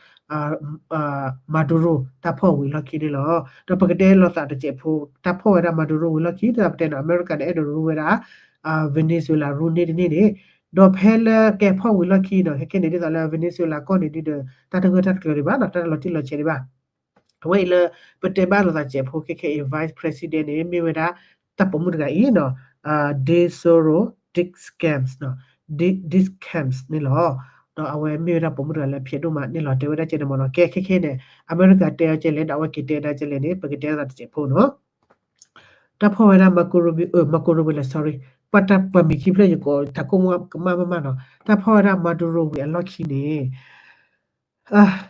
Maduro တၢ်ဖီၣ်ဝံၤလီၢ်ခံန့ၣ်လီၤ. ဒီးပကတဲလိာ်သးတစဲးဖိ တၢ်ဖီၣ်ဝဲဒၣ် Maduro ဝံၤလီၢ်ခံ ဒ်သိးပတဲန့ၣ် အမဲရကၤန့ၣ် အဲၣ်ဒိးရူဝဲဒၣ် Venezuela ရူန့ၢ်တန့ၢ်န့ၣ်, ဒီးဖဲလၢကဲဖီၣ်ဝံၤလီၢ်ခံနီၤ ခဲခဲန့ၣ် ဒ်သိးလၢ Venezuela ကီၢ်န့ၣ်ဒုဒီး တၢ်တဂၢၢ်တၢ်တကျၢၤဒံးဘၣ်နီၤ တၢ်တလီၤတံၢ်လီၤဆဲးဒံးဘၣ်. အဝဲအံၤလၢ ပတဲဘၣ်လိာ်သးစဲးဖိခဲခဲအံၤ vice president န့ၣ် မ့ၢ်ဝဲဒၣ် တၢ်ပိာ်မုၣ်တဂၤအံၤနီၤ Tesouro Diaz-Canel နီၤ, Diaz-Canel န့ၣ်လီၤ. ဒီးအဝဲမ့ၢ်ဝဲဒၣ်ပိာ်မုၣ်တဂၤလၢဖျဲးဒိၣ်မးန့ၣ်လီၤ တဲဝဲဒၣ်ကဲန့ၣ်မးနီၤ. ကဲခဲခဲန့ၣ် အမဲရကၤတဲအီၤကဲလဲၣ် ဒီးအဝဲက့ၤတဲဒၣ်ကဲလဲၣ်န့ၣ် ပကတဲသးတစဲးဖိနီၤ. တၢ်ဖီၣ်ဝဲဒၣ် Marco Rubio, အၢ Marco Rubio လဲၣ် sorry, ပှၤတၢ်ပှၤမံၤခံဖျၢၣ်ယကိးတၢ်ကိၢ်မးကမၣ်မးမးနီၤ. တၢ်ဖီၣ်ဝဲဒၣ် Maduro ဝံၤအလီၢ်ခံန့ၣ်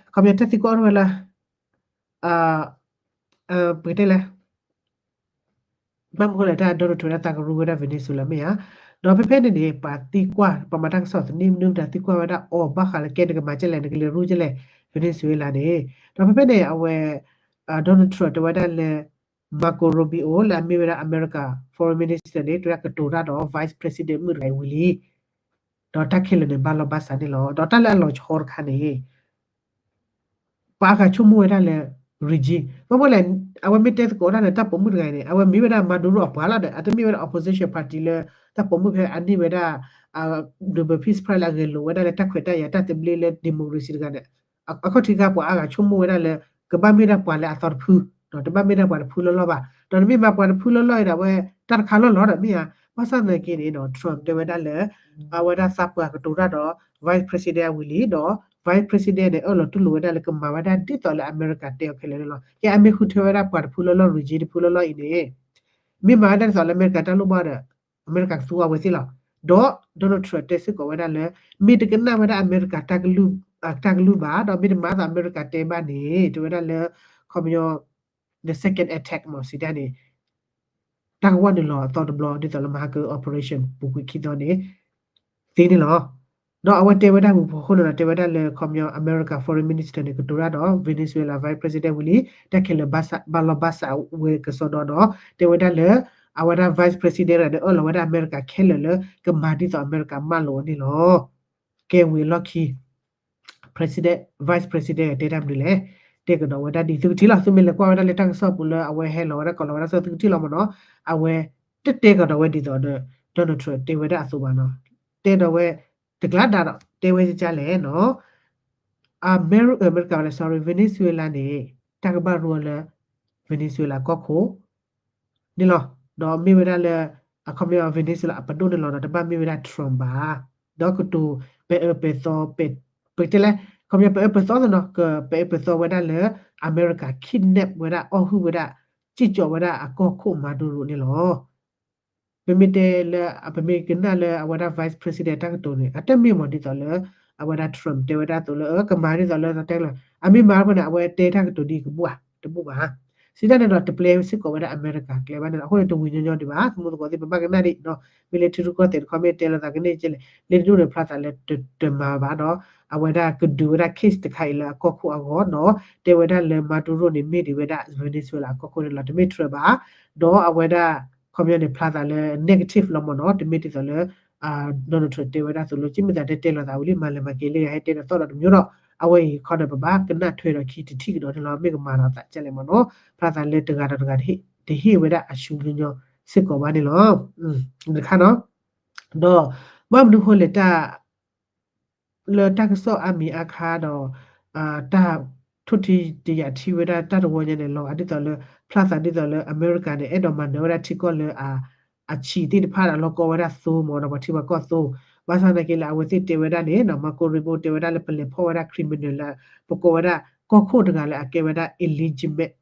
ခီပညီတၢ်သံကွၢ်အိၣ်ဝဲလၢ ပကတဲလဲၣ် ဘၣ်မနုၤဃိလဲၣ် တၢ် Donald Trump ဒၣ်သးကရူဝဲဒၣ် Venezuela မ့ၢ်ဧါ. ဒီးဖဲဖဲန့ၣ်န့ၣ် ပှၤသံကွၢ် ပှၤမၤတၢ်ကစီၣ်သန့မနုၤမတၤသံကွၢ်ဝဲဒၣ်အီၤ ဘၣ်ဃးလၢကဲနကမၤကဲလဲၣ် နကလဲၤရူကဲလဲၣ် Venezuela န့ၣ်. ဒီးဖဲဖဲန့ၣ် အဝဲ Donald Trump တဲဝဲဒၣ်လၢ Marco Rubio လၢအမ့ၢ်ဝဲဒၣ် America Foreign Minister န့ၣ် တဲဝဲဒၣ်ကတိၤတၢ်ဒီး Vice President မုၣ်တဂၤအံၤဝံၤလံ ဒီးတၢ်ခဲလၢာ်န့ၣ် ဘၣ်လီၢ်ဘၣ်စးန့ၣ်လီၤ. ဒီးတၢ်လၢအလီၤဆီတခါန့ၣ် ပှၤအါဂၤဆိကမိၣ်ဝဲဒၣ်လၢ regime ဘၣ်မနုၤလဲၣ်, အဝဲမ့ၢ်တဲသကိးတၢ်လၢတၢ်ပိာ်မုၣ်တဂၤအံၤန့ၣ် အဝဲမ့ၢ်ဝဲဒၣ် Maduro အပှၤလီၤဒီး အတမ့ၢ်ဝဲဒၣ် opposition party လၢ တၢ်ပိာ်မုၣ်ဖဲအန့ၢ်ဝဲဒၣ် Nobel Peace Prize လၢအဂဲၤလိာ်ဝဲဒၣ်လၢတၢ်ခွဲးတၢ်ယာ်တၢ်သဘျ့လၢ democracy တဂၤန့ၣ် အခီၣ်ထံးခါပှၤအါဂၤဆိကမိၣ်ဝဲဒၣ်လၢ ကဘၣ်မ့ၢ်ဒၣ်ပှၤလၢအသီတဖု, ဒီးတဘၣ်မ့ၢ်ဒၣ်ပှၤတဖုလီၢ်လီၢ်ဘၣ်. ဒီးနမ့ၢ်မၤပှၤတဖုလီၢ်လီၢ်အံၤဒီး အဝဲတၢ်တခါလီၢ်လီၤဒီးမ့ၢ်ဧါ. ဘၣ်ဆၣ်သနာ်က့န့ၣ်ဒီး Trump တဲဝဲဒၣ်လၢ အဝဲဒၣ်သးပှၢ်ကတိၤတၢ်ဒီး Vice President အဝံၤလံဒီး Vice President န့ၣ် အၢၣ်လီၤတူၢ်လိာ်ဝဲဒၣ်လၢကမၤဝဲဒၣ်ဒ်သိးလၢအမဲရကၤတဲအီၤခဲလၢာ်န့ၣ်လီၤ. ကဲအမ့ၢ်ဃုထၢဝဲဒၣ်ပှၤတဖုလီၢ်လီၢ် regime တဖုလီၢ်လီၢ်အံၤန့ၣ် မ့ၢ်မၤဝဲဒၣ်ဒ်သိးလၢအမဲရကၤတၢ်လိၣ်ဘၣ်ဒီး အမဲရကၤကသူအဝဲသ့ၣ်လီၤ. ဒီး Donald Trump တဲစ့ၢ်ကီးဝဲဒၣ်လၢ မ့ၢ်တကနၣ်ဝဲဒၣ်အမဲရကၤ တၢ်ကလုၢ်ဘၣ် ဒီးမ့ၢ်တမၤဒ်သိးအမဲရကၤတဲဘၣ်န့ၣ် တဲဝဲဒၣ်လၢ ခီပညီ the second attack မ့ၢ်စံးဒၣ်န့ၣ် တၢ်ကဝီၤနုာ်လီၤအသီတဘျီ ဒ်သိးလၢမဟါက operation ပူၤကွံာ်ခံသီန့ၣ် သ့န့ၣ်လီၤ. ဒီးအဝဲတဲဝဲဒၣ်ဝံၤအဃိန့ၣ်ဒီး တဲဝဲဒၣ်လၢ ခီပညီ အမဲရကၤ Foreign Minister န့ၣ် ကတိၤတၢ်ဒီး Venezuela Vice President ဝံၤလံ တၢ်ခဲလၢာ်ဘၣ်လီၢ်ဘၣ်စးဝဲကစီဒီဒီး တဲဝဲဒၣ်လၢ အဝဲဒၣ် Vice President တဂၤန့ၣ် အၢၣ်လီၤဝဲဒၣ်အမဲရကၤခဲလၢာ်လၢ ကမၤဒ်သိးအမဲရကၤမၢလိာ်အီၤန့ၣ်လီၤ. ကဲဝံၤအလီၢ်ခံ President, Vice President တဲတၢ်မနုၤလဲၣ်, တဲကဒီးဝဲဒၣ်ဒ် သုကထံၣ်လီၤ. သုမ့ၢ်လဲၤကွၢ်ဝဲဒၣ်လၢတၢ်ကစီၣ်ပူၤလၢအဝဲဟဲလီၤဝဲဒၣ် ကိးလီၤဝဲဒၣ် သုကထံၣ်လီၤမ့ၢ်နီၤ. အဝဲတတဲကဒီးဝဲဒ်သိးဒီး Donald Trump တဲဝဲဒၣ်အသိးဘၣ်နီၤ. တဲဒီးဝဲ တကျါဒၣ်ဒီး တဲဝဲကကလဲၣ်နီၤ. အမဲရကၤ အမဲရကၤ sorry, Venezuela န့ၣ် တၢ်ကဘၣ်ရူအီၤလၢ Venezuela ကီၢ်ခိၣ် န့ၣ်လီၤ. ဒီးမ့ၢ်ဝဲဒၣ်လၢ အခီပညီ Venezuela အပဒိၣ်န့ၣ်လီၤဒီး တဘၣ်မ့ၢ်ဝဲဒၣ် Trump ဘၣ်. ဒီးကတိၤပဲာ်အၢပဲာ်သီ ပတဲလဲၣ် ခီပညီပဲာ်အၢပဲာ်သီသနီၤ ကပဲာ်အၢပဲာ်သီဝဲဒၣ်လၢ အမဲရကၤ kidnap ဝဲဒၣ် အီၣ်ဟုၣ်ဝဲဒၣ် စံၣ်ကၠီဝဲဒၣ်အကီၢ်ခိၣ် Maduro န့ၣ်လီၤ. ပမ့ၢ်တဲလၢ ပမ့ၢ်ကနၣ်လၢအဝဲဒၣ် Vice President တၢ်ကတိၤန့ၣ် အတမ့ၢ်မ့ၢ်ဒ်သိးလၢ အဝဲဒၣ် Trump တဲဝဲဒၣ်အသိးလၢ ကမၤဒ်သိးလၢတဲလီၤ အမ့ၢ်မၤဖဲန့ၣ် အဝဲတဲတၢ်ကတိၤဒ်အံၤကဘူၣ်ဧါ တဘူၣ်ဘၣ်. စံးတၢ်န့ၣ်ဒီးတပျဲစ့ၢ်ကီးဝဲဒၣ်အမဲရကၤကျဲဘၣ်န့ၣ်လီၤ. အဃိန့ၣ်တဝံၤညီညီဒံးဘၣ် သမူသကိးသ့ၣ် ပဘၣ်ကနၣ်ဒံးနီၤ မ့ၢ်လၢထံရူၢ်ကီၢ်သဲးတခီမ့ၢ်တဲလီၤသးကန့ၢ်ကဲလဲၣ် လၢတဒူၣ်န့ၣ်ဖျါသးလၢတမၤဘၣ်ဒီး အဝဲဒၣ်ကဒုးဝဲဒၣ် case တခါအံၤလၢအကီၢ်ခိၣ်အဂီၢ်ဒီး တဲဝဲဒၣ်လၢ Maduro န့ၣ်မ့ၢ်ဒံးဝဲဒၣ် Venezuela အကီၢ်ခိၣ်န့ၣ်လီၤ တမ့ၢ် Trump ဘၣ်. ဒီးအဝဲဒၣ် ခီပညီန့ၣ် ဖျါသးလၢ negative လီၤမ့ၢ်နီၤ တမ့ၢ်ဒ်သိးလၢ Donald Trump တဲဝဲဒၣ်သိးလၢ ကမ့ၢ်သးတဲတဲလီၤသးဝံၤလံ မၤလဲၤမၤက့ၤလၢယၤဟဲတဲဒီးသီၣ်ဒီးတမျိုးဒီး အဝဲအံၤခီဒီးပဘၣ်ကနၣ်ထွဲဒီးခံတထံၣ်ကဒီးန့ၣ်လီၤ မ့ၢ်ကမၤဒီးသးကဲလဲၣ်မ့ၢ်နီၤ ဖျါသးလၢတဂၤဒီးတဂၤ တဟ့ၣ်ဝဲဒၣ်အဆူညါညီစ့ၢ်ကီးဘၣ်န့ၣ်လီၤ. တခါနီၤ ဒီး ဘၣ်မနုၤဃိလဲၣ်တၢ် လၢတၢ်ကစီၣ်အါမံၤအါခါဒီး တၢ်ထိၣ်ထံတယာ်ထံဝဲဒၣ်တၢ်တဝီညါန့ၣ်လီၤ ဒ်သိးလၢ ဖျါသးဒ်သိးလၢအမဲရကၤန့ၣ် အဲၣ်ဒိးမၤနၢၤဝဲဒၣ်ထံကီၢ်လၢ အဆံးသ့ၣ်တဖၣ်ဒီးလီၢ်ကီဝဲဒၣ်သိမ့ၢ်ဒီးပှၤထံပှၤကီၢ်သိ ဘၣ်ဆၣ်သနာ်က့လၢအဝဲသ့ၣ်တဲဝဲဒၣ်န့ၣ် Marco Rubio တဲဝဲဒၣ်လၢပလဲၤဖီၣ်ဝဲဒၣ် criminal လၢ ပကိးဝဲဒၣ်ကီၢ်ခိၣ်တဂၤလၢအကဲဝဲဒၣ် illegitimate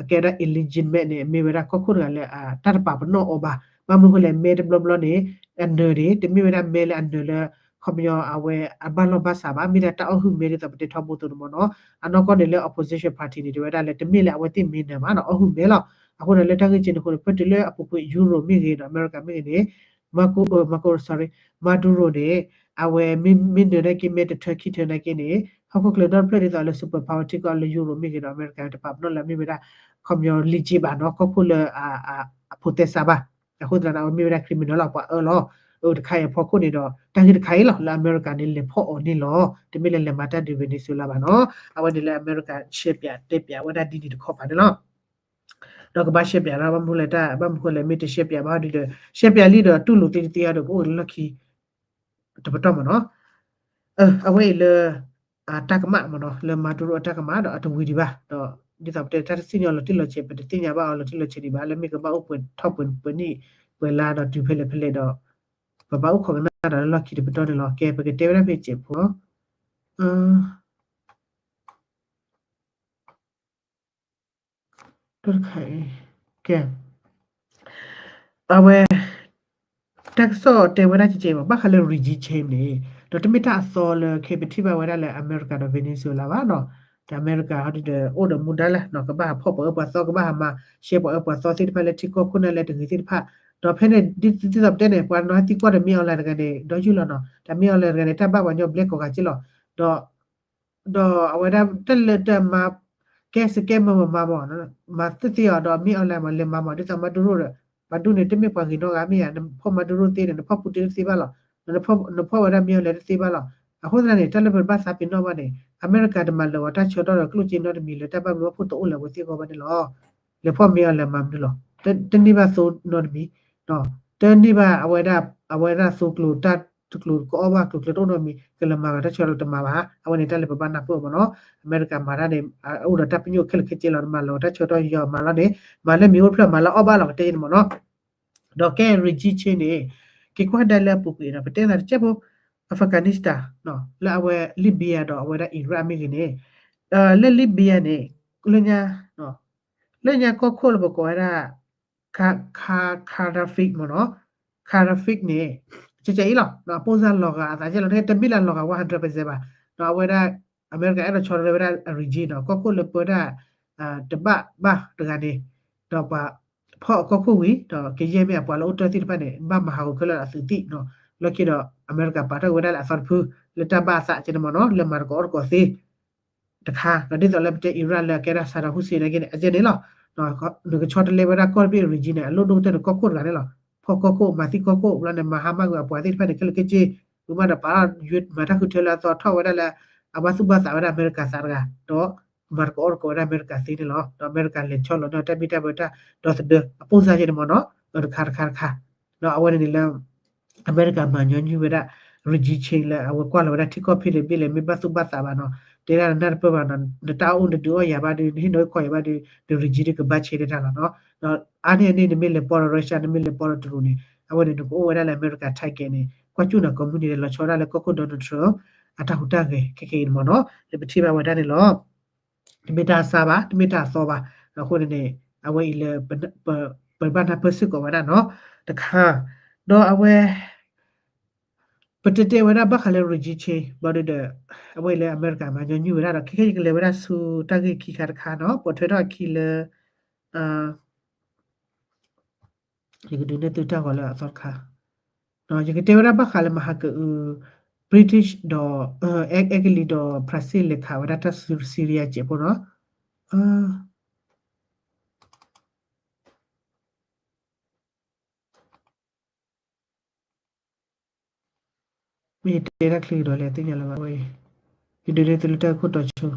အကဲဝဲဒၣ် illegitimate န့ၣ် မ့ၢ်ဝဲဒၣ်ကီၢ်ခိၣ်တဂၤလၢအတၢ်တပာ်ပနီၣ်အီၤဘၣ်. ဘၣ်မနုၤဃိလဲၣ် မဲတဘျီဘျီန့ၣ် အနၢၤန့ၣ် တမ့ၢ်ဝဲဒၣ်မဲလၢအနၢၤလၢ ခီပညီအဝဲအဘၣ်လီၢ်ဘၣ်စးဘၣ် မ့ၢ်ဒၣ်တၢ်အီၣ်ဟုၣ်မဲဒ်သိးပတဲထီဘိသိးန့ၣ်မ့ၢ်နီၤ. အနီၢ်ကီၢ်န့ၣ်လၢ opposition party န့ၣ် တဲဝဲဒၣ်လၢတမ့ၢ်လၢအဝဲသ့ၣ်မ့ၢ်နၢၤဘၣ်နီၤ အီၣ်ဟုၣ်မဲလီၤ. အဃိန့ၣ်လၢတၢ်ဂ့ၢ်ကဲန့ၣ်အဃိန့ၣ် ဖဲတုၤလၢအပူၤကွံာ် Europe မ့ၢ်ဂ့ၤဒီး အမဲရကၤမ့ၢ်ဂ့ၤန့ၣ် Marco, Marco, sorry, Maduro န့ၣ် အဝဲမ့ၢ်နၢၤနာ်က့ မဲတထၢခံထၢနာ်က့န့ၣ် ဟီၣ်ခိၣ်ချၢဒီတဖျၢၣ်ဒ်သိးလၢ super power ထံကီၢ်လၢ Europe မ့ၢ်ဂ့ၤဒီး အမဲရကၤတပာ်ပနီၣ်လၢအမ့ၢ်ဝဲဒၣ် ခီပညီ legit ဘၣ်နီၤ ကီၢ်ခိၣ်လၢ အဖိးသဲစးဘၣ်. အဃိသတးန့ၣ် အဝဲမ့ၢ်ဝဲဒၣ် criminal လီၤ ပှၤအၢလီၤ. အတခါအံၤအဖီခိၣ်န့ၣ်ဒီး တၢ်ဂ့ၢ်တခါအံၤလီၤ လၢအမဲရကၤန့ၣ်လဲၤဖီၣ်အီၤန့ၣ်လီၤ. တမ့ၢ်လၢလဲၤမၤတၢ်ဒုး Venezuela ဘၣ်နီၤ. အဝဲန့ၣ်လၢအမဲရကၤ ရှဲပၠးတဲပၠးဝဲဒၣ်ဒ်န့ၣ်တခီပၤန့ၣ်လီၤ. ဒီးကဘၣ်ရှဲပၠးလီၤ ဘၣ်မနုၤလဲၣ်တၢ် ဘၣ်မနုၤဃိလဲၣ် မ့ၢ်တရှဲပၠးဘၣ်ဒ်ဒီး ရှဲပၠးလံဒီးတူၢ်လိာ်သ့တသ့အါဒီး ပအိၣ်လၢလီၢ်ခံ တပတီၢ်မ့ၢ်နီၤ. အဝဲအံၤလၢ တၢ်ကမၣ်မ့ၢ်နီၤ လၢ Maduro အတၢ်ကမၣ်ဒီးအတဝံၤဒံးဘၣ် ဒီးဒ်သိးပတဲတၢ်တစံၣ်ညီၣ်လီၤတံၢ်လီၤဆဲး ပတသ့ၣ်ညါဘၣ်အီၤလီၤတံၢ်လီၤဆဲးဒံးဘၣ် လၢမ့ၢ်ကဘၣ်အိၣ်ပှဲၤထီၣ်ပှဲၤ ပှဲၤနံၣ်ပှဲၤလါဒီးတုၤဖဲလဲၣ်ဖဲလဲၣ်ဒီး ပဘၣ်အိၣ်ခိးကနၣ်ဒီးလၢလီၢ်ခံတပတီၢ်န့ၣ်လီၤ. ကဲ ပကတဲဝဲဒၣ်ဖဲစဲးဖိ တခါအံၤ ကဲ အဝဲ တၢ်ကစီၣ်တဲဝဲဒၣ်ကဲကဲမး ဘၣ်ဃးလၢ regime change န့ၣ် ဒီးတမ့ၢ်တၢ်အသီလၢခဲအံၤပထံၣ်ဘၣ်ဝဲဒၣ်လၢအမဲရကၤဒီး Venezuela ဘၣ်နီၤ. ဒီးအမဲရကၤဟီဒ်ဒီး အိၣ်ဒီးမူဒါလၢ ကဘၣ်ဟးဖီၣ်ပှၤအၢပှၤသီ ကဘၣ်ဟးမၤရှဲပှၤအၢပှၤသီသ့ၣ်တဖၣ်လၢထံကီၢ်ခိၣ်နၢ်လၢတဂ့ၤသ့ၣ်တဖၣ် ဒီးဖဲန့ၣ် ဒ်သိးပတဲန့ၣ် ပှၤနီၢ်ဟဲသံကွၢ်ဒီး မင်းအောင်လှိုင် တဂၤန့ၣ် ဒီးယုၢ်လီၤနီၤ ဒီး မင်းအောင်လှိုင် တဂၤန့ၣ် တၢ်ဘၣ်ပှၤကညီဘျဲၣ်ကိးဂၤက့လီၤ. ဒီး ဒီးအဝဲဒၣ်တၢ်လၢတၢ်မၤ ကဲစကဲမၢမၤမၤမၢ်, မၤသ့သ့အီၤဒီးမ့ၢ်အီၤလဲၣ်မး လဲၤမၤမၢ် ဒ်သိး Maduro ဒီး Maduro န့ၣ် တမ့ၢ်ပှၤဂ့ၤနီတဂၤမ့ၢ်ဧါ, နဖီၣ် Maduro သ့န့ၣ် နဖီၣ် Putin တသ့ဘၣ်လီၤ, နဖီၣ်ဝဲဒၣ်မ့ၢ်အီၤလဲၣ်တသ့ဘၣ်လီၤ. အဃိသတးန့ၣ် တၢ်လၢပဘၣ်သးပ့ၤနီၣ်ဘၣ်န့ၣ် အမဲရကၤတမၤလၢာ်အီၤတၢ်ဆၢကတီၢ်ဒီးကျိၣ်စ့နီတမံၤလၢတၢ်ဘၣ်မနုၤအဖှိၣ်တအိၣ်လၢၤအဝဲသ့ၣ်အဂီၢ်ဘၣ်န့ၣ်လီၤ. လဲၤဖီၣ်မ့ၢ်အီၤလဲၤမၤမနုၤလီၤ. တ တန့ၢ်ဘၣ်သိနီတမံၤ, တန့ၢ်ဘၣ်အဝဲဒၣ် အဝဲဒၣ်သိကျိၤတၢ်တကျိၤကအီၣ်ဘၣ် ကျိၤကျဲတအိၣ်နီတမံၤ ကလဲၤမၤဂ့ၤတၢ်ဆၢကတီၢ်တမၤဘၣ်. အဝဲန့ၣ်တၢ်လၢပဘၣ်နၢ်ပၢၢ်အီၤမၢ်နီၤ. အမဲရကၤမၤတၢ်န့ၣ် အိၣ်ဒီးတၢ်ပညိၣ်ခဲလၢာ်ခဲဆ့လီၤ. မၤလၢာ်တၢ်ဆၢကတီၢ်ယီၤမၤလီၤန့ၣ် မၤလၢမ့ၢ်အိၣ်ဖျၢၣ်မၤလၢအီၣ်ဘၣ်လီၤ ပတဲန့ၣ်မၢ်နီၤ. ဒီးကဲ regime change န့ၣ် က့ၤကွၢ်ဒၣ်လၢအပူၤကွံာ်ဒီး ပတဲသးတကဲးဖိ Afghanistan လၢအဝဲ Libya ဒီးအဝဲဒၣ် Iraq မ့ၢ်ဂ့ၤန့ၣ်, လၢ Libya န့ၣ် လၢညါ လၢညါကီၢ်ခိၣ်လၢပကိးဝဲဒၣ် Ka- Ka- Gaddafi မၢ်နီၤ, Gaddafi န့ၣ် ကဲကဲအံၤလီၤ အပိၢ်စၢ်လီၤဂာ်အသးကဲလီၤ တမ့ၢ်လၢလီၤဂာ် one hundred percent ဘၣ်. အဝဲဒၣ် အမဲရကၤအဲၣ်ဒိးဆီတလဲဝဲဒၣ်အ regime နီၤ ကီၢ်ခိၣ်လၢပဝဲဒၣ် တဘၣ်ဘၣ်တဂၤန့ၣ် ဒီးပှၤဖီၣ်ကီၢ်ခိၣ်ဝံၤ ဒီးကယဲၢ်မ့ၢ်အပှၤလၢအိၣ်တၢ်သ့ၣ်တဖၣ်န့ၣ် ဘၣ်မၤဟးဂီၤခဲလၢာ်အသုးသံၣ်နီၤ. လီၢ်ခံဒီး အမဲရကၤပာ်ထီၣ်က့ၤဝဲဒၣ်လၢအသီတဖု လၢတၢ်ဘၣ်အသးကဲန့ၣ်မၢ်နီၤ လၢမၤတကအီၣ်တကီးသ့ တခါ ဒီးဒ်သိးလၢပတဲ Iraq လၢအကဲဒၣ် Saddam Hussein န့ၣ်က့န့ၣ် အကဲန့ၣ်လီၤ. နကဆီတလဲဝဲဒၣ်ကီၢ်တဘ့ၣ် regime န့ၣ် အလိၣ်ဒိၣ်ကတၢၢ်န့ၣ်ကီၢ်ခိၣ်တဂၤန့ၣ်လီၤ. ဖီၣ်ကီၢ်ခိၣ် မၤသံကီၢ်ခိၣ် ဘျီန့ၣ် မၤဟါမၢ်ကွံာ်အပှၤသ့ၣ်တဖၣ်န့ၣ် ခဲလၢာ်ခဲဆ့ ဝံၤမးဒီးပာ်ထီၣ် မၤတၢ်ဃုထၢလၢအသီထီၣ်ဝဲဒၣ်လၢ အဘၣ်သူၣ်ဘၣ်သးဝဲဒၣ်အမဲရကၤသးတဂၤ ဒီး မၤတကအီၣ်တကီးဝဲဒၣ်အမဲရကၤသ့န့ၣ်လီၤ. ဒီးအမဲရကၤလဲၤဆီလီၤဒီးတၢ်မ့ၢ်တၢ်ဝဲတၢ်ဒီသဒၢအပိၢ်စၢ်ကဲန့ၣ်မၢ်နီၤ တခါတခါတခါ ဒီးအဝဲန့ၣ်န့ၣ်လၢ အမဲရကၤမၤညီနုၢ်ဝဲဒၣ် regime change လၢအဝဲကွၢ်လီၤဝဲဒၣ်ထံကီၢ်ဖဲလဲၣ်ဘ့ၣ်လဲၣ် မ့ၢ်ဘၣ်သူၣ်ဘၣ်သးဘၣ်နီၤ တဲဒၣ်နနၢ်တပၢၢ်ဘၣ်နီၤ နတၢ်အိၣ်နဒုးအီၣ်ယၤဘၣ်ဒီး နဟ့ၣ်နီၤဟ့ၣ်ခီယၤဘၣ်ဒီး န regime ဒုးကဘၣ် change ဒၣ်တၢ်လီၤနီၤ. ဒီးအါန့ၢ်အန့ၣ် နမ့ၢ်လဲၤပိာ်ဒီး Russia နမ့ၢ်လဲၤပိာ်ဒီးတရူးန့ၣ် အဝဲန့ၣ်နကအိၣ်ဝဲဒၣ်လၢအမဲရကၤ target န့ၣ် ကွၢ်ကၠူၣ်နၤကိးမုၢ်နံၤဒီးလီၤဆီဒၣ်လၢကီၢ်ခိၣ် Donald Trump အတၢ်ဟူးတၢ်ဂဲၤခဲကဲအံၤန့ၣ်မၢ်နီၤ လၢပထံၣ်ဘၣ်ဝဲဒၣ်န့ၣ်လီၤ. တမ့ၢ်တၢ်အစၢဘၣ် တမ့ၢ်တၢ်အသီဘၣ်. အဃိန့ၣ်န့ၣ် အဝဲအံၤလၢ ပဘၣ်နၢ်ပၢၢ်စ့ၢ်ကီးဝဲဒၣ်နီၤ တခါ ဒီးအဝဲ ပတဲတဲဝဲဒၣ်ဘၣ်ဃးလၢ regime change ဘျီဒုဒီး အဝဲအံၤလၢအမဲရကၤမၤညီနုၢ်ဝဲဒၣ်ဒီး ခဲကဲယကလဲၤဝဲဒၣ်ဆူတၢ်ဂ့ၢ်ခံခါတခါနီၤ ပိာ်ထွဲထီၣ်အခံလၢ ယကဒုးနဲၣ်သုတၢ်ဂီၤလၢအသီတခါ, ယကတဲဝဲဒၣ်ဘၣ်ဃးလၢမဟါကအု British ဒီး အဲကလံးဒီး France လဲၤခးဝဲဒၣ်တၢ် Syria စဲးဖိနီၤ, မ့ၢ်ယတဲတၢ်ချံကဒီးလဲၣ်သ့ၣ်ညါလၢၤဘၣ်ဝဲအံၤ, ယဒုးနဲၣ်သုလၢတၢ်ဂ့ၢ်ခိၣ်တီဆိ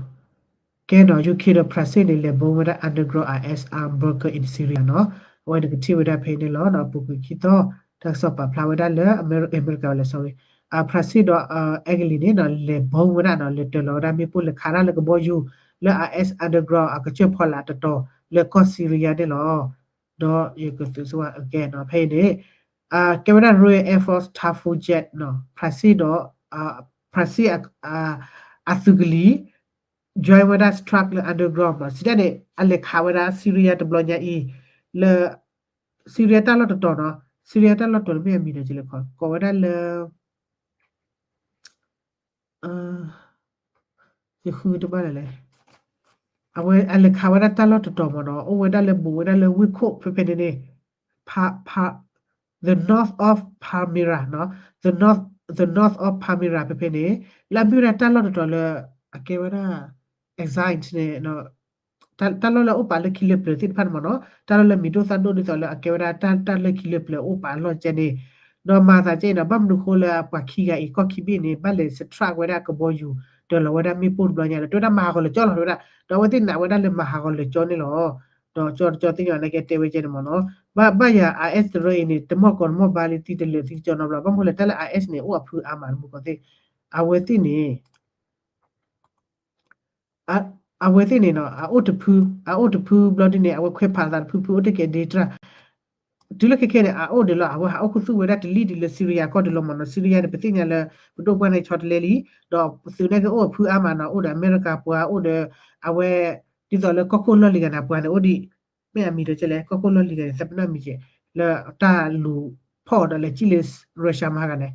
ကဲနီၤ UK ဒီး France န့ၣ် လဲၤ bomb ဝဲဒၣ် underground IS armed bunker in Syria နီၤ, အဝဲန့ၣ်ကထံၣ်ဝဲဒၣ်ဖဲန့ၣ်လီၤ. အပူၤကွံာ်ခံသီ တၢ်ကစီၣ်ပာ်ဖျါဝဲဒၣ်လၢ အမဲရကၤ လဲၤ sorry အ France ဒီး အဲကလံးန့ၣ်နီၤ လဲၤ bomb ဝဲဒၣ်နီၤ လဲၤတၢၤလီၤဝဲဒၣ်မ့ၣ်ပိၢ်လဲၤခးဒၣ်လၢကဘီယူၤ လၢ IS underground အကစၢၢ်ဖီလာ်တတီၤ လၢကီၢ် Syria န့ၣ်လီၤ. ဒီးယကသုးစ့ၢ်ကီးအကဲနီၤ ဖဲအံၤန့ၣ် ကဲဝဲဒၣ် Royal Air Force Typhoon Jet နီၤ France ဒီး France အသုးကလံၤ join ဝဲဒၣ် strike လၢ underground မး စံးဒ်န့ၣ် အလဲၤခးဝဲဒၣ် Syria တဘျီညါအံၤ လၢ Syria တၢ်လီၢ်တတီၤနီၤ Syria တၢ်လီၢ်တတီၤန့ၣ်မ့ၢ်အမံၤဒီးကလဲၤခီ ကိးဝဲဒၣ်လၢ ယဃုတဘၣ်လဲၣ်လဲၣ်, အဝဲအလဲၤခးဝဲဒၣ်တၢ်လီၢ်တတီၤမးနီၤ အိၣ်ဝဲဒၣ်လၢဘူးဝဲဒၣ်လၢဝ့ၢ်ခိၣ်ဖဲဖဲန့ၣ်န့ၣ် the north of Palmyra နီၤ, the north, the north of Palmyra ဖဲဖဲန့ၣ် လၢအမ့ၢ်ဝဲဒၣ်တၢ်လီၢ်တတီၤလၢ အကဲဝဲဒၣ် exile န့ၣ် တၢ်လီၢ်လၢအအိၣ်ပာ်လၢခံလၢပျၢၤသ့ၣ်တဖၣ်န့ၣ်မးနီၤ တၢ်လီၢ်လၢမံၤဒိၣ်သၣ်ဒိၣ်ဒ်သိးလၢအကဲဝဲဒၣ်တၢ်လၢခံလၢပျၢၤအိၣ်ပာ်အလီၢ်ကဲန့ၣ်, ဒီးမၤသးကဲအံၤနီၤ ဘၣ်မနုၤဃိလၢအပှၤခံဂၤအံၤကီၢ်ခံဘ့ၣ်န့ၣ် ဘၣ်လဲၤ strike ဝဲဒၣ်ကဘီယူၤ တၢၤလီၤဝဲဒၣ်မ့ၣ်ပိၢ်တဘျီညါဒီး တဲဝဲဒၣ်မၤဟးဂီၤလၢာ်ကၠီလီၤ တဲဝဲဒၣ် ဒီးအဝဲသ့ၣ်နာ်ဝဲဒၣ်လၢမၤဟးဂီၤလၢာ်ကၠီန့ၣ်လီၤ. ဒီးကၠီတကၠီသ့ၣ်ညါန့ၣ်ကဲတဲဝဲကဲန့ၣ်မးနီၤ ဘၣ်ဘၣ်ယၤ IS တရၢအံၤန့ၣ် တမီၢ်ကီးတမီၢ်ဘါလံ သံတလၢာ်သံတကၠီနီတဘျီ ဘၣ်မနုၤလဲၣ် တၢ်လၢ IS န့ၣ် အိၣ်အဖုအါမးတမူကီၢ်သ့ၣ် အဝဲသ့ၣ်န့ၣ် အဝဲသ့ၣ်န့ၣ်နီၤ အအိၣ်တဖု အအိၣ်တဖုဘျီဒ်န့ၣ် အဝဲခွဲးဖးသးတဖုဖုအိၣ်တ့ၢ်ကဲဒ့တြၢ် တုၤလၢခဲခဲန့ၣ် အအိၣ်ဒံးလီၤ အဝဲဟးအိၣ်ခူသူၣ်ဝဲဒၣ်တလံၢ်ဒံးလၢ Syria ကီၢ်ဒံးလီၤမးနီၤ Syria န့ၣ် ပသ့ၣ်ညါလၢ ပဒိၣ်ပှၢ်န့ၣ်ဆီတလဲလံ ဒီးပသုးန့ၣ်ကအိၣ်အဖုအါမးနီၤ အိၣ်ဒီးအမဲရကၤပှၤ အိၣ်ဒီး အဝဲ ဒ်သိးလၢကီၢ်ခိၣ်လီၢ်လံၤဂၤန့ၣ် အပှၤန့ၣ်အိၣ်ဒံး မ့ၢ်အမံၤဒီးကဲလဲၣ် ကီၢ်ခိၣ်လီၢ်လံၤဂၤန့ၣ် သးပနီၣ်မံၤကဲ လၢတၢ်လူၤဖီၣ်ဒီးလဲၤကံၣ်လၢ Russia မဟါဂၤန့ၣ်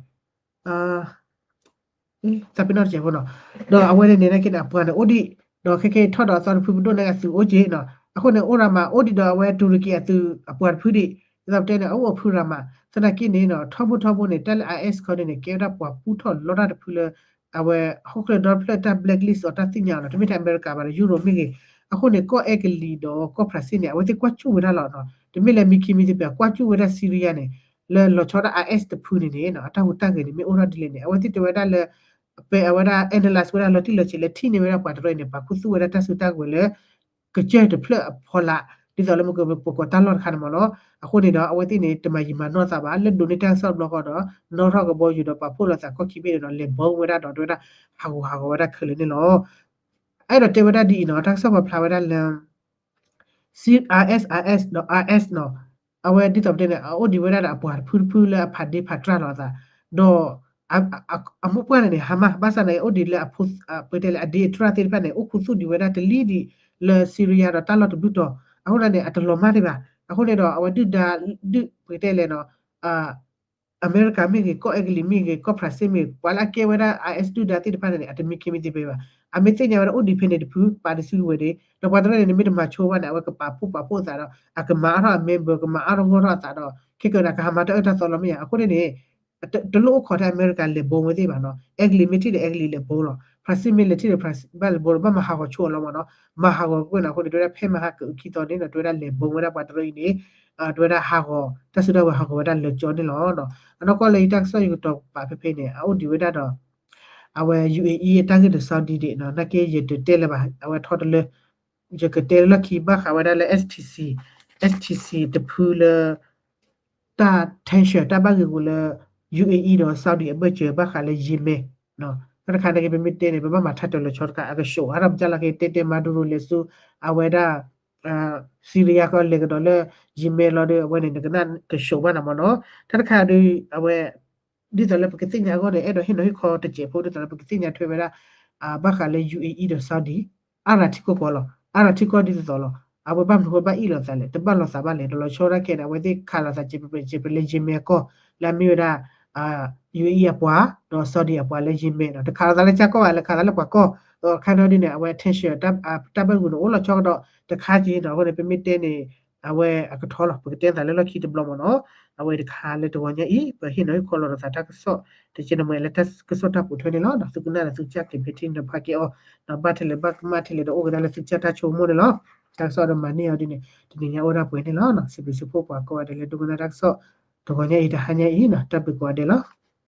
သးပ့ၤနီၣ်တစဲးဖိနီၤ ဒီးအဝဲန့ၣ်န့ၣ် နာ်က့န့ၣ် အပှၤန့ၣ်အိၣ်ဒံး ဒီးခဲခဲအံၤထီၣ်ဒီးအသီတဖုပဒိၣ်န့ၣ်အသုးအိၣ်က့ၤနီၤ အဃိန့ၣ် အိၣ်ရၤမး အိၣ်ဒံးဒီးအဝဲတူရကံအသုးအပှၤတဖုဒံး ဒ်သိးပတဲန့ၣ် အအိၣ်အဖုရၤမး သနာ်က့န့ၣ်နီၤ ထီဘိထီဘိန့ၣ် တၢ်လၢ IS ခီန့ၣ်န့ၣ် ကဲဝဲဒၣ်ပှၤပူထီၣ်လီတၢ်တဖုလၢ အဝဲဟီၣ်ခိၣ်ဒီဖျၢၣ်တၢ် blacklist အီၤတၢ်သ့ၣ်ညါအီၤနီၤ တမ့ၢ်ထဲအမဲရကၤဘၣ်ဒီး ယူရိၣ်မ့ၢ်ဂ့ၤ အဃိန့ၣ် ကီၢ်အဲကလံးဒီးကီၢ်ဖရၣ်စ့ၣ်န့ၣ် အဝဲသ့ၣ်ကွၢ်ကၠူၣ်ဝဲဒၣ်လီၤနီၤ. တမ့ၢ်လၢမံခံမံသ့ၣ်ပှၤ ကွၢ်ကၠူၣ်ဝဲဒၣ် Syria န့ၣ် လၢလီၤဆီဒၣ် IS တဖုန့ၣ်န့ၣ် အတၢ်ဟူးတၢ်ဂဲၤန့ၣ် မ့ၢ်အိၣ်ထီၣ်ဒ်လဲၣ်န့ၣ် အဝဲသ့ၣ်တဲဝဲဒၣ်လၢ ပဝဲဒၣ် analyze ဝဲဒၣ်လီၤတံၢ်လီၤဆဲးလၢထံၣ်န့ၢ်ဝဲဒၣ်ပှၤတရၢအံၤန့ၣ် ပာ်ခူသူၣ်ဝဲဒၣ်တၢ်စုတၢ်ကဝဲၤလၢ ကစၢၢ်တဖျၢၣ်အဖီလာ် ဒ်သိးလၢမ့ၢ်ကပကိးတၢ်လီၢ်တခါန့ၣ်မ့ၢ်နီၤ. အဃိန့ၣ်ဒီး အဝဲသ့ၣ်န့ၣ် တမၤယံာ်မၤနီၢ်သးဘၣ် လၢဒိးန့ၢ်တၢ်ကစီၣ်တဘျီဃီဒီး နီၣ်ထီၣ်ကဘီယူၤဒီးပာ်ဖှိၣ်လိာ်သးကီၢ်ခံဘ့ၣ်န့ၣ်ဒီး လဲၤဘီဝဲဒၣ်ဒီးတဲဝဲဒၣ် ဟးဂူာ်ဟးဂီၤဝဲဒၣ်ခဲလၢာ်န့ၣ်လီၤ. အဲၣ်ဒိးတဲဝဲဒၣ်ဒ်အံၤနီၤ တၢ်ကစီၣ်ပာ်ဖျါဝဲဒၣ်လၢ ISIS ဒီး IS နီၤ အဝဲဒ်သိးပတဲန့ၣ် အအိၣ်ဒံးဝဲဒၣ်ဒီးအပှၤတဖုတဖုလၢအဖးဒ့ဖးတြၢ်လိာ်အသး ဒီး အမိၢ်ပှၢ်န့ၣ်န့ၣ် Hamas ဘၣ်ဆၣ်န့ၣ် အိၣ်ဒံးလၢ ပတဲလၢအဒ့အတြၢ်သ့ၣ်တဖၣ်န့ၣ် အိၣ်ခူသူၣ်ဒံးဝဲဒၣ်တလံၤဒံးလၢ Syria ဒီးတၢ်လီၢ်တဘျုးတီၤ အဃိန့ၣ် အတလီၤမၢ်ဒံးဘၣ်. အဃိန့ၣ်ဒီး အဝဲဒုၣ်ဒါ ဒုၣ်ပတဲလဲၣ်နီၤ အမဲရကၤမ့ၢ်ဂ့ၤ ကီၢ်အဲကလံးမ့ၢ်ဂ့ၤ ကီၢ်ဖရၣ်စ့ၣ်မ့ၢ်ဂ့ၤ ပှၤလၢအကဲဝဲဒၣ် IS ဒုၣ်ဒါသ့ၣ်တဖၣ်န့ၣ်န့ၣ် အတမံခ့မံသ့ဘၣ်. အမ့ၢ်သ့ၣ်ညါဝဲဒၣ်အိၣ်ဒံးဖဲန့ၣ်တဖု ပာ်တစုကဝဲၤဒံး ဒီးပှၤတရၢန့ၣ်န့ၣ် မ့ၢ်တမၤဆိဝဲန့ၣ် အဝဲကပာ်ဖှိၣ်ပာ်ဖှိၣ်အသးဒီး အကမၤအါထီၣ်အ member ကမၤအါထီၣ်ဂီၢ်ထီၣ်အသးဒီး ခဲကနံၣ်ကဟးမၤတၢ်အၢတၢ်သီလီၤမ့ၢ်ဧါ. အဃိန့ၣ်န့ၣ် တလိၣ်အိၣ်ခိးထဲအမဲရကၤလဲၤဘီဝဲသ့ၣ်ဘၣ်နီၤ. အဲကလံးမ့ၢ်ထံၣ်ဒီးအဲကလံးလဲၤဘီလီၤ. ဖရၣ်စ့ၣ်မ့ၢ်လဲၤထံၣ်ဒီးဖရၣ်စ့ၣ်ဘၣ်လဲၤဘီလီၤ. ဘၣ်မၤဟးဂီၤဆိအီၤလီၤမ့ၢ်နီၤ. မၤဟးဂီၤကွံာ်န့ၣ်အဃိန့ၣ် တဲဝဲဒၣ်ဖဲမဟါကအုးခံသီန့ၣ်နီၤ တဲဝဲဒၣ်လဲၤဘီဝဲဒၣ်ပှၤတရၢအံၤန့ၣ် တဲဝဲဒၣ်ဟးဂီၤ တၢ်စုတၢ်ဝဲၤဟးဂီၤဝဲဒၣ်လၢကၠီန့ၣ်လီၤ. အနီၢ်ကီၢ်လၢယတၢ်ကစီၣ်ယကတီၤပာ်ဖဲဖဲန့ၣ် အအိၣ်ဒံးဝဲဒၣ်ဒီး အဝဲ UAE အတၢ်ဂ့ၢ်ဒီး Saudi ဒံးနီၤ နာ်က့ယတတဲလၢၤဘၣ် အဝဲထီတလၢ ယကတဲလၢလီၢ်ခံဘၣ်ဃးဝဲဒၣ်လၢ STC STC တဖုလၢ တၢ် tension တၢ်ဘၣ်ဂ့ၢ်ဂူာ်လၢ UAE ဒီး Saudi အဘၢၣ်စၢၤဘၣ်ဃးလၢ Yemen တၢ်တခါန့ၣ်က့ ပမ့ၢ်တဲန့ၣ် ပဘၣ်မၤထါတၢၢ်လီၤဆီတခါ အကဆှိးအါထီၣ်ပကၢ်လီၤက့ တဲတဲ Maduro လဲၤဆူ အဝဲဒၣ် Syria ကီၢ်လဲၤကဒီးလၢ Yemen လီၤဒီး အဝဲန့ၣ် နကနၣ်ကဆှိးဘၣ်နၤမ့ၢ်နီၤ. တၢ်တခါဒီး အဝဲ ဒ်သိးလၢပကသ့ၣ်ညါအဂီၢ်န့ၣ် အဲၣ်ဒိးဟ့ၣ်နီၤဟ့ၣ်ခီတစဲးဖိ ဒ်သိးလၢပကသ့ၣ်ညါထွဲဝဲဒၣ် ဘၣ်ဃးလၢ UAE ဒီး Saudi အါရၤထံကီၢ်ကီလီၤ. အါရၤထံကီၢ်ဒ်သိးသိးလီၤ. အဝဲဘၣ်မနုၤဃိဘၣ်အ့ၣ်လိာ်သးလဲၣ် တဘၣ်လိာ်သးဘၣ်လဲၣ် ဒီးလီၤဆီဒၣ်ခဲန့ၣ် အဝဲသ့ၣ်ခးလိာ်သးစဲးပလဲ စဲးပလဲ Yemen ကီၢ် လၢအမ့ၢ်ဝဲဒၣ် UAE အပှၤ ဒီး Saudi အပှၤလၢ Yemen ဒီး တခးလိာ်သးလၢကၢ်ကီၢ်ဘၣ် လဲၤခးသးလၢပှၤကီၢ် ဒီးခါဒီဒ်န့ၣ် အဝဲ tension တၢ်ဘၣ်ဂ့ၢ်ဂူာ်န့ၣ် အိၣ်လီၤဆီကဒီးတခါက့ၤဒီး အဃိန့ၣ် ပမ့ၢ်တဲန့ၣ် အဝဲအကထီလီၤ ပကတဲသးလၢလီၢ်ခံတဘျီမ့ၢ်နီၤ. အဝဲတခါလၢတဂီၤညါအံၤ ပဟ့ၣ်နီၤဟ့ၣ်ခီလိာ်သးတၢ်ကစီၣ် တကဲန့ၣ်မ့ၢ်လၢတၢ်ကစီၣ်တၢ်ပိာ်ထွဲန့ၣ်လီၤ. ဒီးသုကနၣ်ဒီးသုကစၢ်က့ၤဖဲထံန့ၣ်ဖးက့ၤအီၤ ဒီးဘၣ်ထဲလဲၣ်ဘၣ်ကမၣ်ထဲလဲၣ်ဒီးအိၣ်ကဒါလၢသုကစၢ်တၢ်ဆိကမိၣ်န့ၣ်လီၤ. တၢ်ကစီၣ်ဒီးမၤန့ၢ်အီၤဒ်န့ၣ် တနံၤညါအိၣ်ဒၣ်ပှဲၤန့ၣ်လီၤ. စံးဘျုးစံးဖှိၣ်ပှၤကိးဂၤဒဲးလၢဒိကနၣ်တၢ်ကစီၣ် တဂီၤညါအံၤတဟါညါအံၤ တၢ်ဘျုးကိးဂၤဒဲးလီၤ.